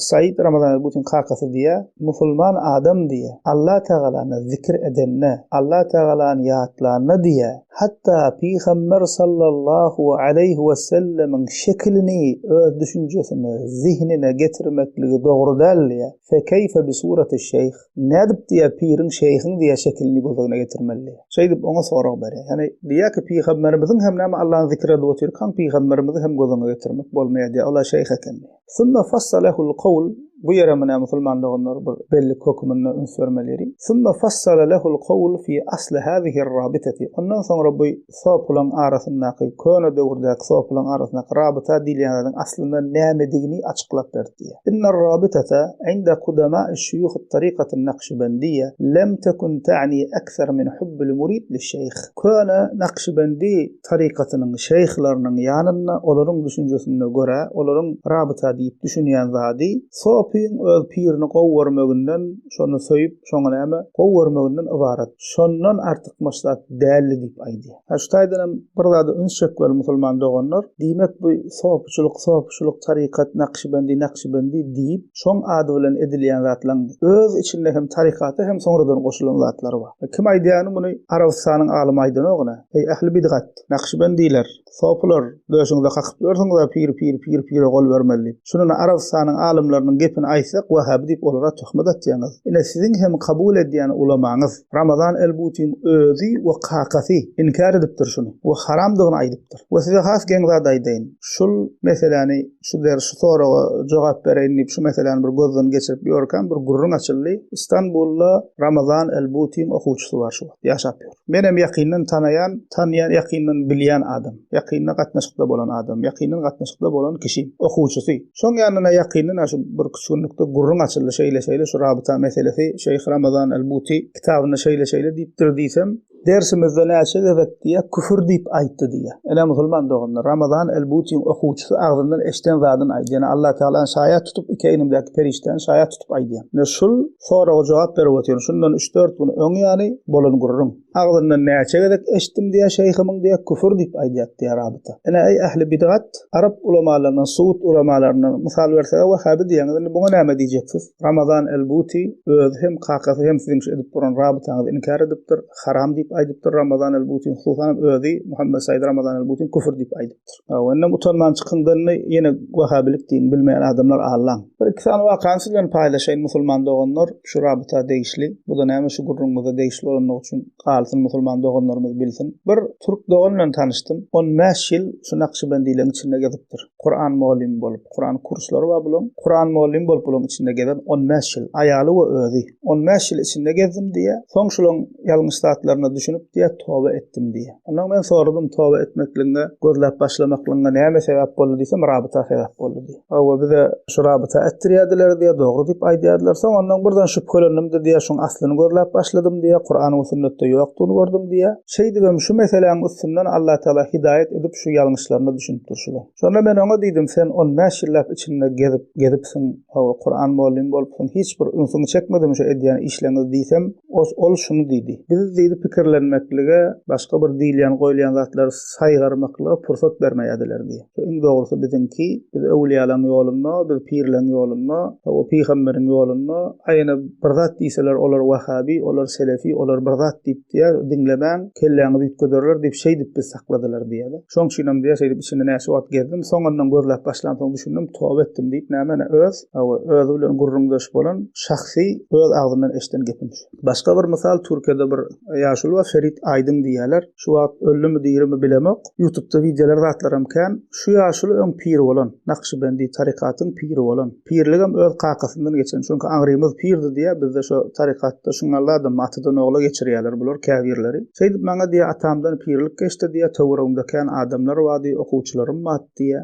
Said Ramazan el-Butyň kakasy diýýär, musulman adam diýýär, Allah Tagalany zikir edende, Allah Tagalany ýatlanda diýýär, hatda Pygamber sallallahu aleýhi we sellemiň şekilini öz düşünjesine, zihnine getirmekligi dogry däl diýýär. Fekeýfe bi surati şeýh. Nädip diýýär, piriň, şeýhiň diýýär şekilini göz öňüne getirmeli diýýär. Şeýdip oňa sorag berýär. Ýagny diýýär ki, Pygamberimiziň hem näme Allany zikir edip otyrkaň pygamberimizi hem göz öňüne getirmek bolmaýar diýýär. Ol-a şeýh eken diýýär. Sümme fassalehul kawl, bu ýere menä musulman doganlar bir bellik höküminde üns bermeli ýeri. Sümme fassala lehul kawl fi asli hazihir rabitati. Ondan soňra bu sopulaň arasyndaky, köne döwürdäki sopulaň arasyndaky rabyta diýilýän zadyň aslynda nämedigini açyklap berdi diýýär. Inner rabitata inda kudama'i şuýuh at-tarikatin nakşibendiýe lem tekun ta'ni ekser min hubbil murid liş-şeýh. Köne nakşibendi tarykatynyň şeýhleriniň ýanynda olaryň düşünjesine görä, olaryň rabyta diýip düşünýän zady sopyň öz pirini gowy görmeginden, şony söýüp, şoňa näme, gowy görmeginden ybarat. Şondan artykmaç zat däldi diýip aýdýar. Hä, şu taýdanam bir zada üns çekmeli musulman doganlar. Diýmek bu sopuçylyk, sopuçylyk, tarykat, nakşibendi, nakşibendi diýip, şoň ady bilen edilýän zatlaň öz içinde hem tarykata hem soňradan goşulan zatlary bar. Kim aýdýany muny Arabystanyň alymy aýdanok ine. Eý ähli bidgat, nakşibendiler, sopular, döşüňize kakyp ýörsüňiz-ä pir pir pir pire gol bermeli diýip. Şuny Arabystanyň alymlarynyň gepini aýtsak wahhaby diýip olara töhmet atýaňyz. Ine siziň hem kabul edýän ulamaňyz Ramazan el-Butyň özi we kakasy inkär edipdir şuny we haramdygyny aýdypdyr. We size has geň zat aýdaýyn. Şul meseläni Şu der şu soraga jogap bereýin diýip şu meseläni bir gözden geçirip ýörkäm bir gürrüň açyldy. Istanbulda Ramazan El Butyň okuwçysy bar şu wagt ýaşap ýör. Menem ýakyndan tanaýan, tanýan, ýakyndan bilýän adam. Ýakynda gatnaşykda bolan adam, ýakyndan gatnaşykda bolan kişi, okuwçysy. Şoň ýanyna ýakyndan şu birküç günlükde gürrüň açyldy şeýle-şeýle şu rabyta meselesi Şeýh Ramazan El Buty kitabynda şeýle-şeýle diýipdir diýsem, Dersimizde näçe gezek diýýär, küfür diýip aýtdy diýýär. Ene musulman doganlar, Ramazan el-Butyň okuwçysy agzyndan eşden zadyny aýdýar. Ýöne Allah Tagalany şaýat tutup, iki egnimdäki perişdäni şaýat tutup aýdýar. Ine şul soraga jogap berip otyryn. Şundan üç-dört gün öň ýaly bolan gürrüň. Agzyndan näçe gezek eşitdim diýýär, şeýhimiň diýýär, küfür diýip aýdýar diýýär rabyta. Ine eý ähli bidgat, arap ulamalaryndan, suud ulamalaryndan mysal berseg-ä wahhaby diýýäňiz, indi buňa näme diýjeksiz? Ramazan el-Buti özi hem, kakasy hem siziň şu edip duran rabytaňyzy inkär edipdir, haram diýip aýdypdyr Ramazan el-Buti hususanam özi Muhammet Said Ramazan el-Buti küfür diýip aýdypdyr. Hawa, indem utanman çykyňda indi ýene wahhabilik diýiň, bilmeýän adamlar allaň. Bir iki sany wakany siz bilen paýlaşaýyn musulman doganlar, şu rabyta degişli. Bu-da näme şu gürrüňimize degişli bolandygy üçin galsyn musulman doganlarymyz bilsin. Bir türk dogan bilen tanyşdym. On bäş ýyl şu nakşybendileriň içinde gezipdir. Kuran mugallymy bolup, Kuran kurslary bar bulaň. Kuran mugallymy bolup bulaň içinde gezen 15 ýyl, aýaly we özi. 15 ýyl içinde gezdim diýýär. Soň şulaň ýalňyş zatlaryna düşünip diýýär, toba etdim diýýär. Ondan men soradym, toba etmekligiňe, gözläp başlamaklygyňa näme sebäp boldy diýsem, rabyta sebäp boldy diýýär. Hawa, bize şu rabyta etdirýärdiler diýýär, dogry diýip aýdýardylar. Soň ondan birden şübhelendim-de diýýär, şuň aslyny gözläp başladym diýýär, Kuran we sünnetde ýokdugyny gördüm diýýär. Şeýdibem şu meseläň üstünden Allatagala hidaýat edip şu ýalňyşlaryna düşünipdir şular. Şonda men oňa diýdim, sen on bäş ýyllap içinde gezip, gezipsiň, hawa, Kuran mugallym bolupsyň, hiç bir ünsüňi çekmedimi şu edýän işleňiz diýsem, os ol şuny diýdi, Biz diýdi pikirlenmeklige, başga bir diýilýän goýulýan zatlary saýgarmaklyga pursat bermeýärdiler diýdi. Şu iň dogrusy biziňki, biz öwülýalaň ýolunda, biz pirleň ýolunda, hawa, pygamberiň ýolunda, a ýene bir zat diýseler olar wahabi, olar selefi, olar bir zat diýip diýýär, diňlemäň, kelläňizi üýtgederler diýip şeýdip bizi sakladylar diýýär-de. Şoň üçinem diýýär, şeýdip içinde näçe wagt gezdim, soňundan gözläp başlamsoň düşündim, toba etdim diýip, näme ene öz, hawa, özi bilen gürrüňdeş bolan şahsy öz agzyndan eşiden gepim şu. Başga bir mysal, Türkiýede bir ýaşuly bar, Ferit Aýdyn diýýärler. Şu wagt öldümi, dirimi bilemok. Ýutubda wideolar zatlaram kän. Şu ýaşuly öň pir bolan, Nakşybendi tarykatyň piri bolan. Pirligem öz kakasyndan geçen. Çünki aňrymyz pirdi diýýär, bizde şo tarykatda şuňňalladam atadan ogla geçirýärler bular. käbirleri. Şeýdip maňa diýýär, atamdan pirlik geçdi diýýär, töweregimde kän adamlar bardy, okuwçylarym bardy diýýär.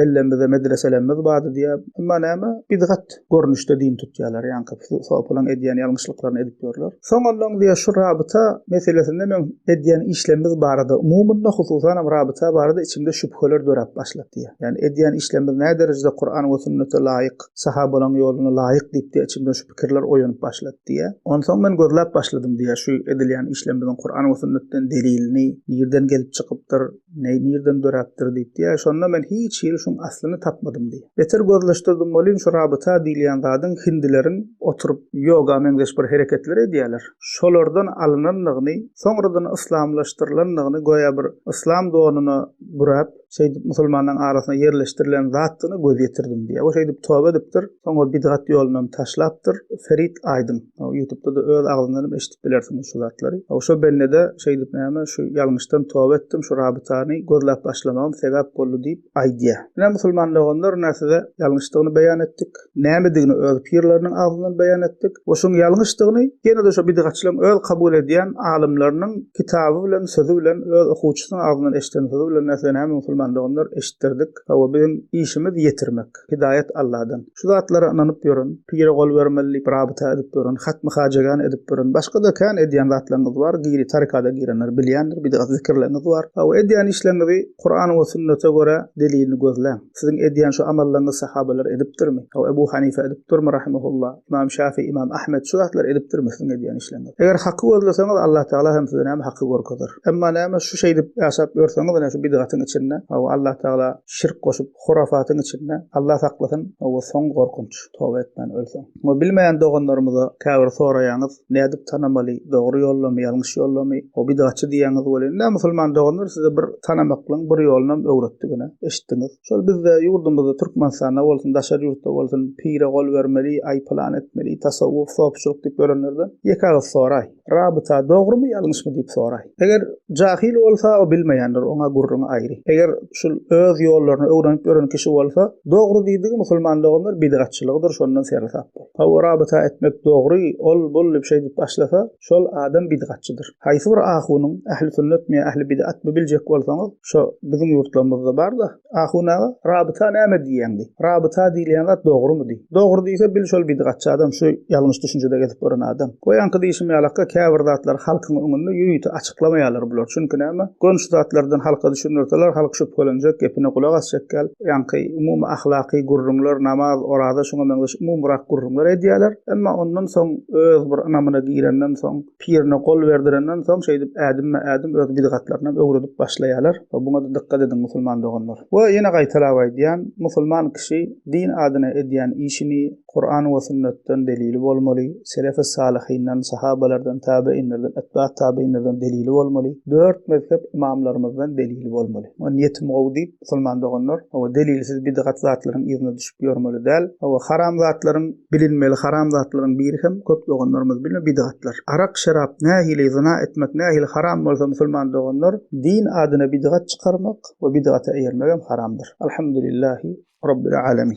Ellemizde medreselerimiz bardy diýýär. Emma näme, bidgat görnüşde din tutýarlar, ýaňky sopylaň edýän ýalňyşlyklaryny edip ýörler. Soň onnoň diýýär, şu rabyta meselesinde meň edýän işlemimiz barada umumynda, hususanam rabyta barada içimde şübheler döräp başlady diýýär. Ýagny edýän işlerimiz näderejede Kuran we sünnete laýyk, sahabalaň ýoluna laýyk diýip diýýär, içimde şu pikirler oýanyp başlady diýýär. Onsoň men gözläp başladym diýýär, şu edilýän işlerimiziň Kuran we sünnetden delilini, nirden gelip çykypdyr, ne nirden döräpdir diýip diýýär. Şonda men hiç hili şuň aslyny tapmadym diýýär. Beter gözleşdirdim welin şu rabyta diýilýän zadyň hindileriň oturyp ýoga meňzeş bir hereketler edýärler. Şolardan alynandygyny, soňradan yslamlaşdyrylandygyny göýä bir yslam donuna büräp, şeýdip musulmanlaryň arasyna ýerleşdirilen zatdygyna göz ýetirdim diýýär. O şeýdip toba edipdir, soň ol bidgat ýolunam taşlapdyr. Ferit Aýdyň. Ýutubda-da öz agzyndan hem eşidip bilersiňiz şu zatlary. Şo bende-de şeýdip näme şu ýalňyşdan toba etdim, şu rabytany gözläp başlamagym sebäp boldy diýip aýdýar. Ine musulman doganlar, ine size ýalňyşdygyny beýan etdik. Nämedigini öz pirleriniň agzyndan beýan etdik we şuň ýalňyşdygyny ýene-de şo bidgatçylaryň öz kabul edýän alymlarynyň kitaby bilen, sözi bilen, öz okuwçysynyň agzyndan eşiden sözi bilen näsile näme musulman doganlar eşitdirdik. Hawa biziň işimiz ýetirmek. Hidaýat Alladan. Şu zatlara ynanyp ýören, pire gol bermeli diýip rabyta edip ýören, hatmy hajagan edip ýören, başga-da kän edýän zatlaryňyz bar, giri tarikada girenler bilýändir, bidgat zikirleriňiz bar. Hawa edýän işleriňizi Kuran we sünnete görä delilini gözläň. Siziň edýän şu amallaryňyzy sahabalar edipdirmi? Hawa, Ebu Hanife edipdirmi rahimehullah? Ymam Şafi, Ymam Ahmet şu zatlary edipdirmi siziň edýän işleriňizi? Eger haky gözleseňiz Allah Tagala hem size näme haky görkezer. Emma näme şu şeýdip ýaşap ýörseňiz ine şu bidgatyň içinde, hawa Allah Tagala şirk goşup hurafatyň içinde Allah saklasyn, hawa soň gorkunç toba etmän ölseň. Muny bilmeýän doganlarymyza käbir soraýaňyz, Nädip tanamaly, dogry ýoldamy, ýalňyş ýoldamy? O bidgatçy diýýäňiz welin, ine musulman doganlar size bir tanamaklygyň bir ýolunam öwretdik ine, eşitdiňiz. Şol bizde ýurdumyzda Türkmenistanda bolsun, daşary ýurtda bolsun pire gol bermeli, aý pylan etmeli, tasawwuf, sopuçylyk diýip ýörenlerden ýeke agyz soraý. Rabyta dogrymy, ýalňyşmy diýip soraý. Eger jahyl bolsa, o bilmeýändir, oňa gürrüňi aýry. Eger şul öz ýollaryny öwrenip ýören kişi bolsa, dogry diýdigi musulman doganlar bidgatçylygydyr, şondan seresap bol. Hawa, rabyta etmek dogry, ol, bul diýip şeýdip başlasa, şol adam bidgatçydyr. Haýsy bir ahunyň ähli sünnetmi ýa ähli bidgatmy biljek bolsaňyz, şo biziň ýurtlarymyzda bar-da. Ahun aga, rabyta näme diýýäň diý. Rabyta diýilýän zat dogrumy diý. Dogry diýse bil şol bidgatçy adam, şu ýalňyş düşünjede gezip ýören adam. Goýaňky diýşim ýalakka käbir zatlary halkyň öňünde ýörite açyklamaýarlar bular. Çünki näme, göni şu zatlardan halka düşündirseler halk şübhelenjek, gepine gulak asjak däl. Ýaňky umumy ahlaky gürrüňler, namaz, oraza şuňa meňzeş umumyrak gürrüňler edýärler. Emma ondan soň öz bir ynamyna girenden soň, Pirine gol berdirenden soň şeýdip ädimme-ädim öz bidgatlarynam öwredip başlaýarlar. We buňa-da dykgat ediň musulman doganlar. We ýene gaýtalap aýdýan, musulman kişi din adyna edýän işini Kuran we sünnetden delili bolmaly, selefi salyhyndan, sahabalardan, tabeinlerden, etba tabeinlerden delili bolmaly, dört mezhep ymamlarymyzdan delili bolmaly. We niýetim gowy diýip musulman doganlar, hawa delilsiz bidgat zatlaryň yzyna düşüp ýörmeli däl. Hawa haram zatlaryň Bilinmeli haram zatlaryň biri hem köp doganlarymyz bilme bidgatlar. Arak şerap nähili zyna etmek nähili haram bolsa musulman doganlar din adyna bidgat çykarmak we bidgata eýermegem haramdyr. Alhamdulillahi Rabbil Alemin.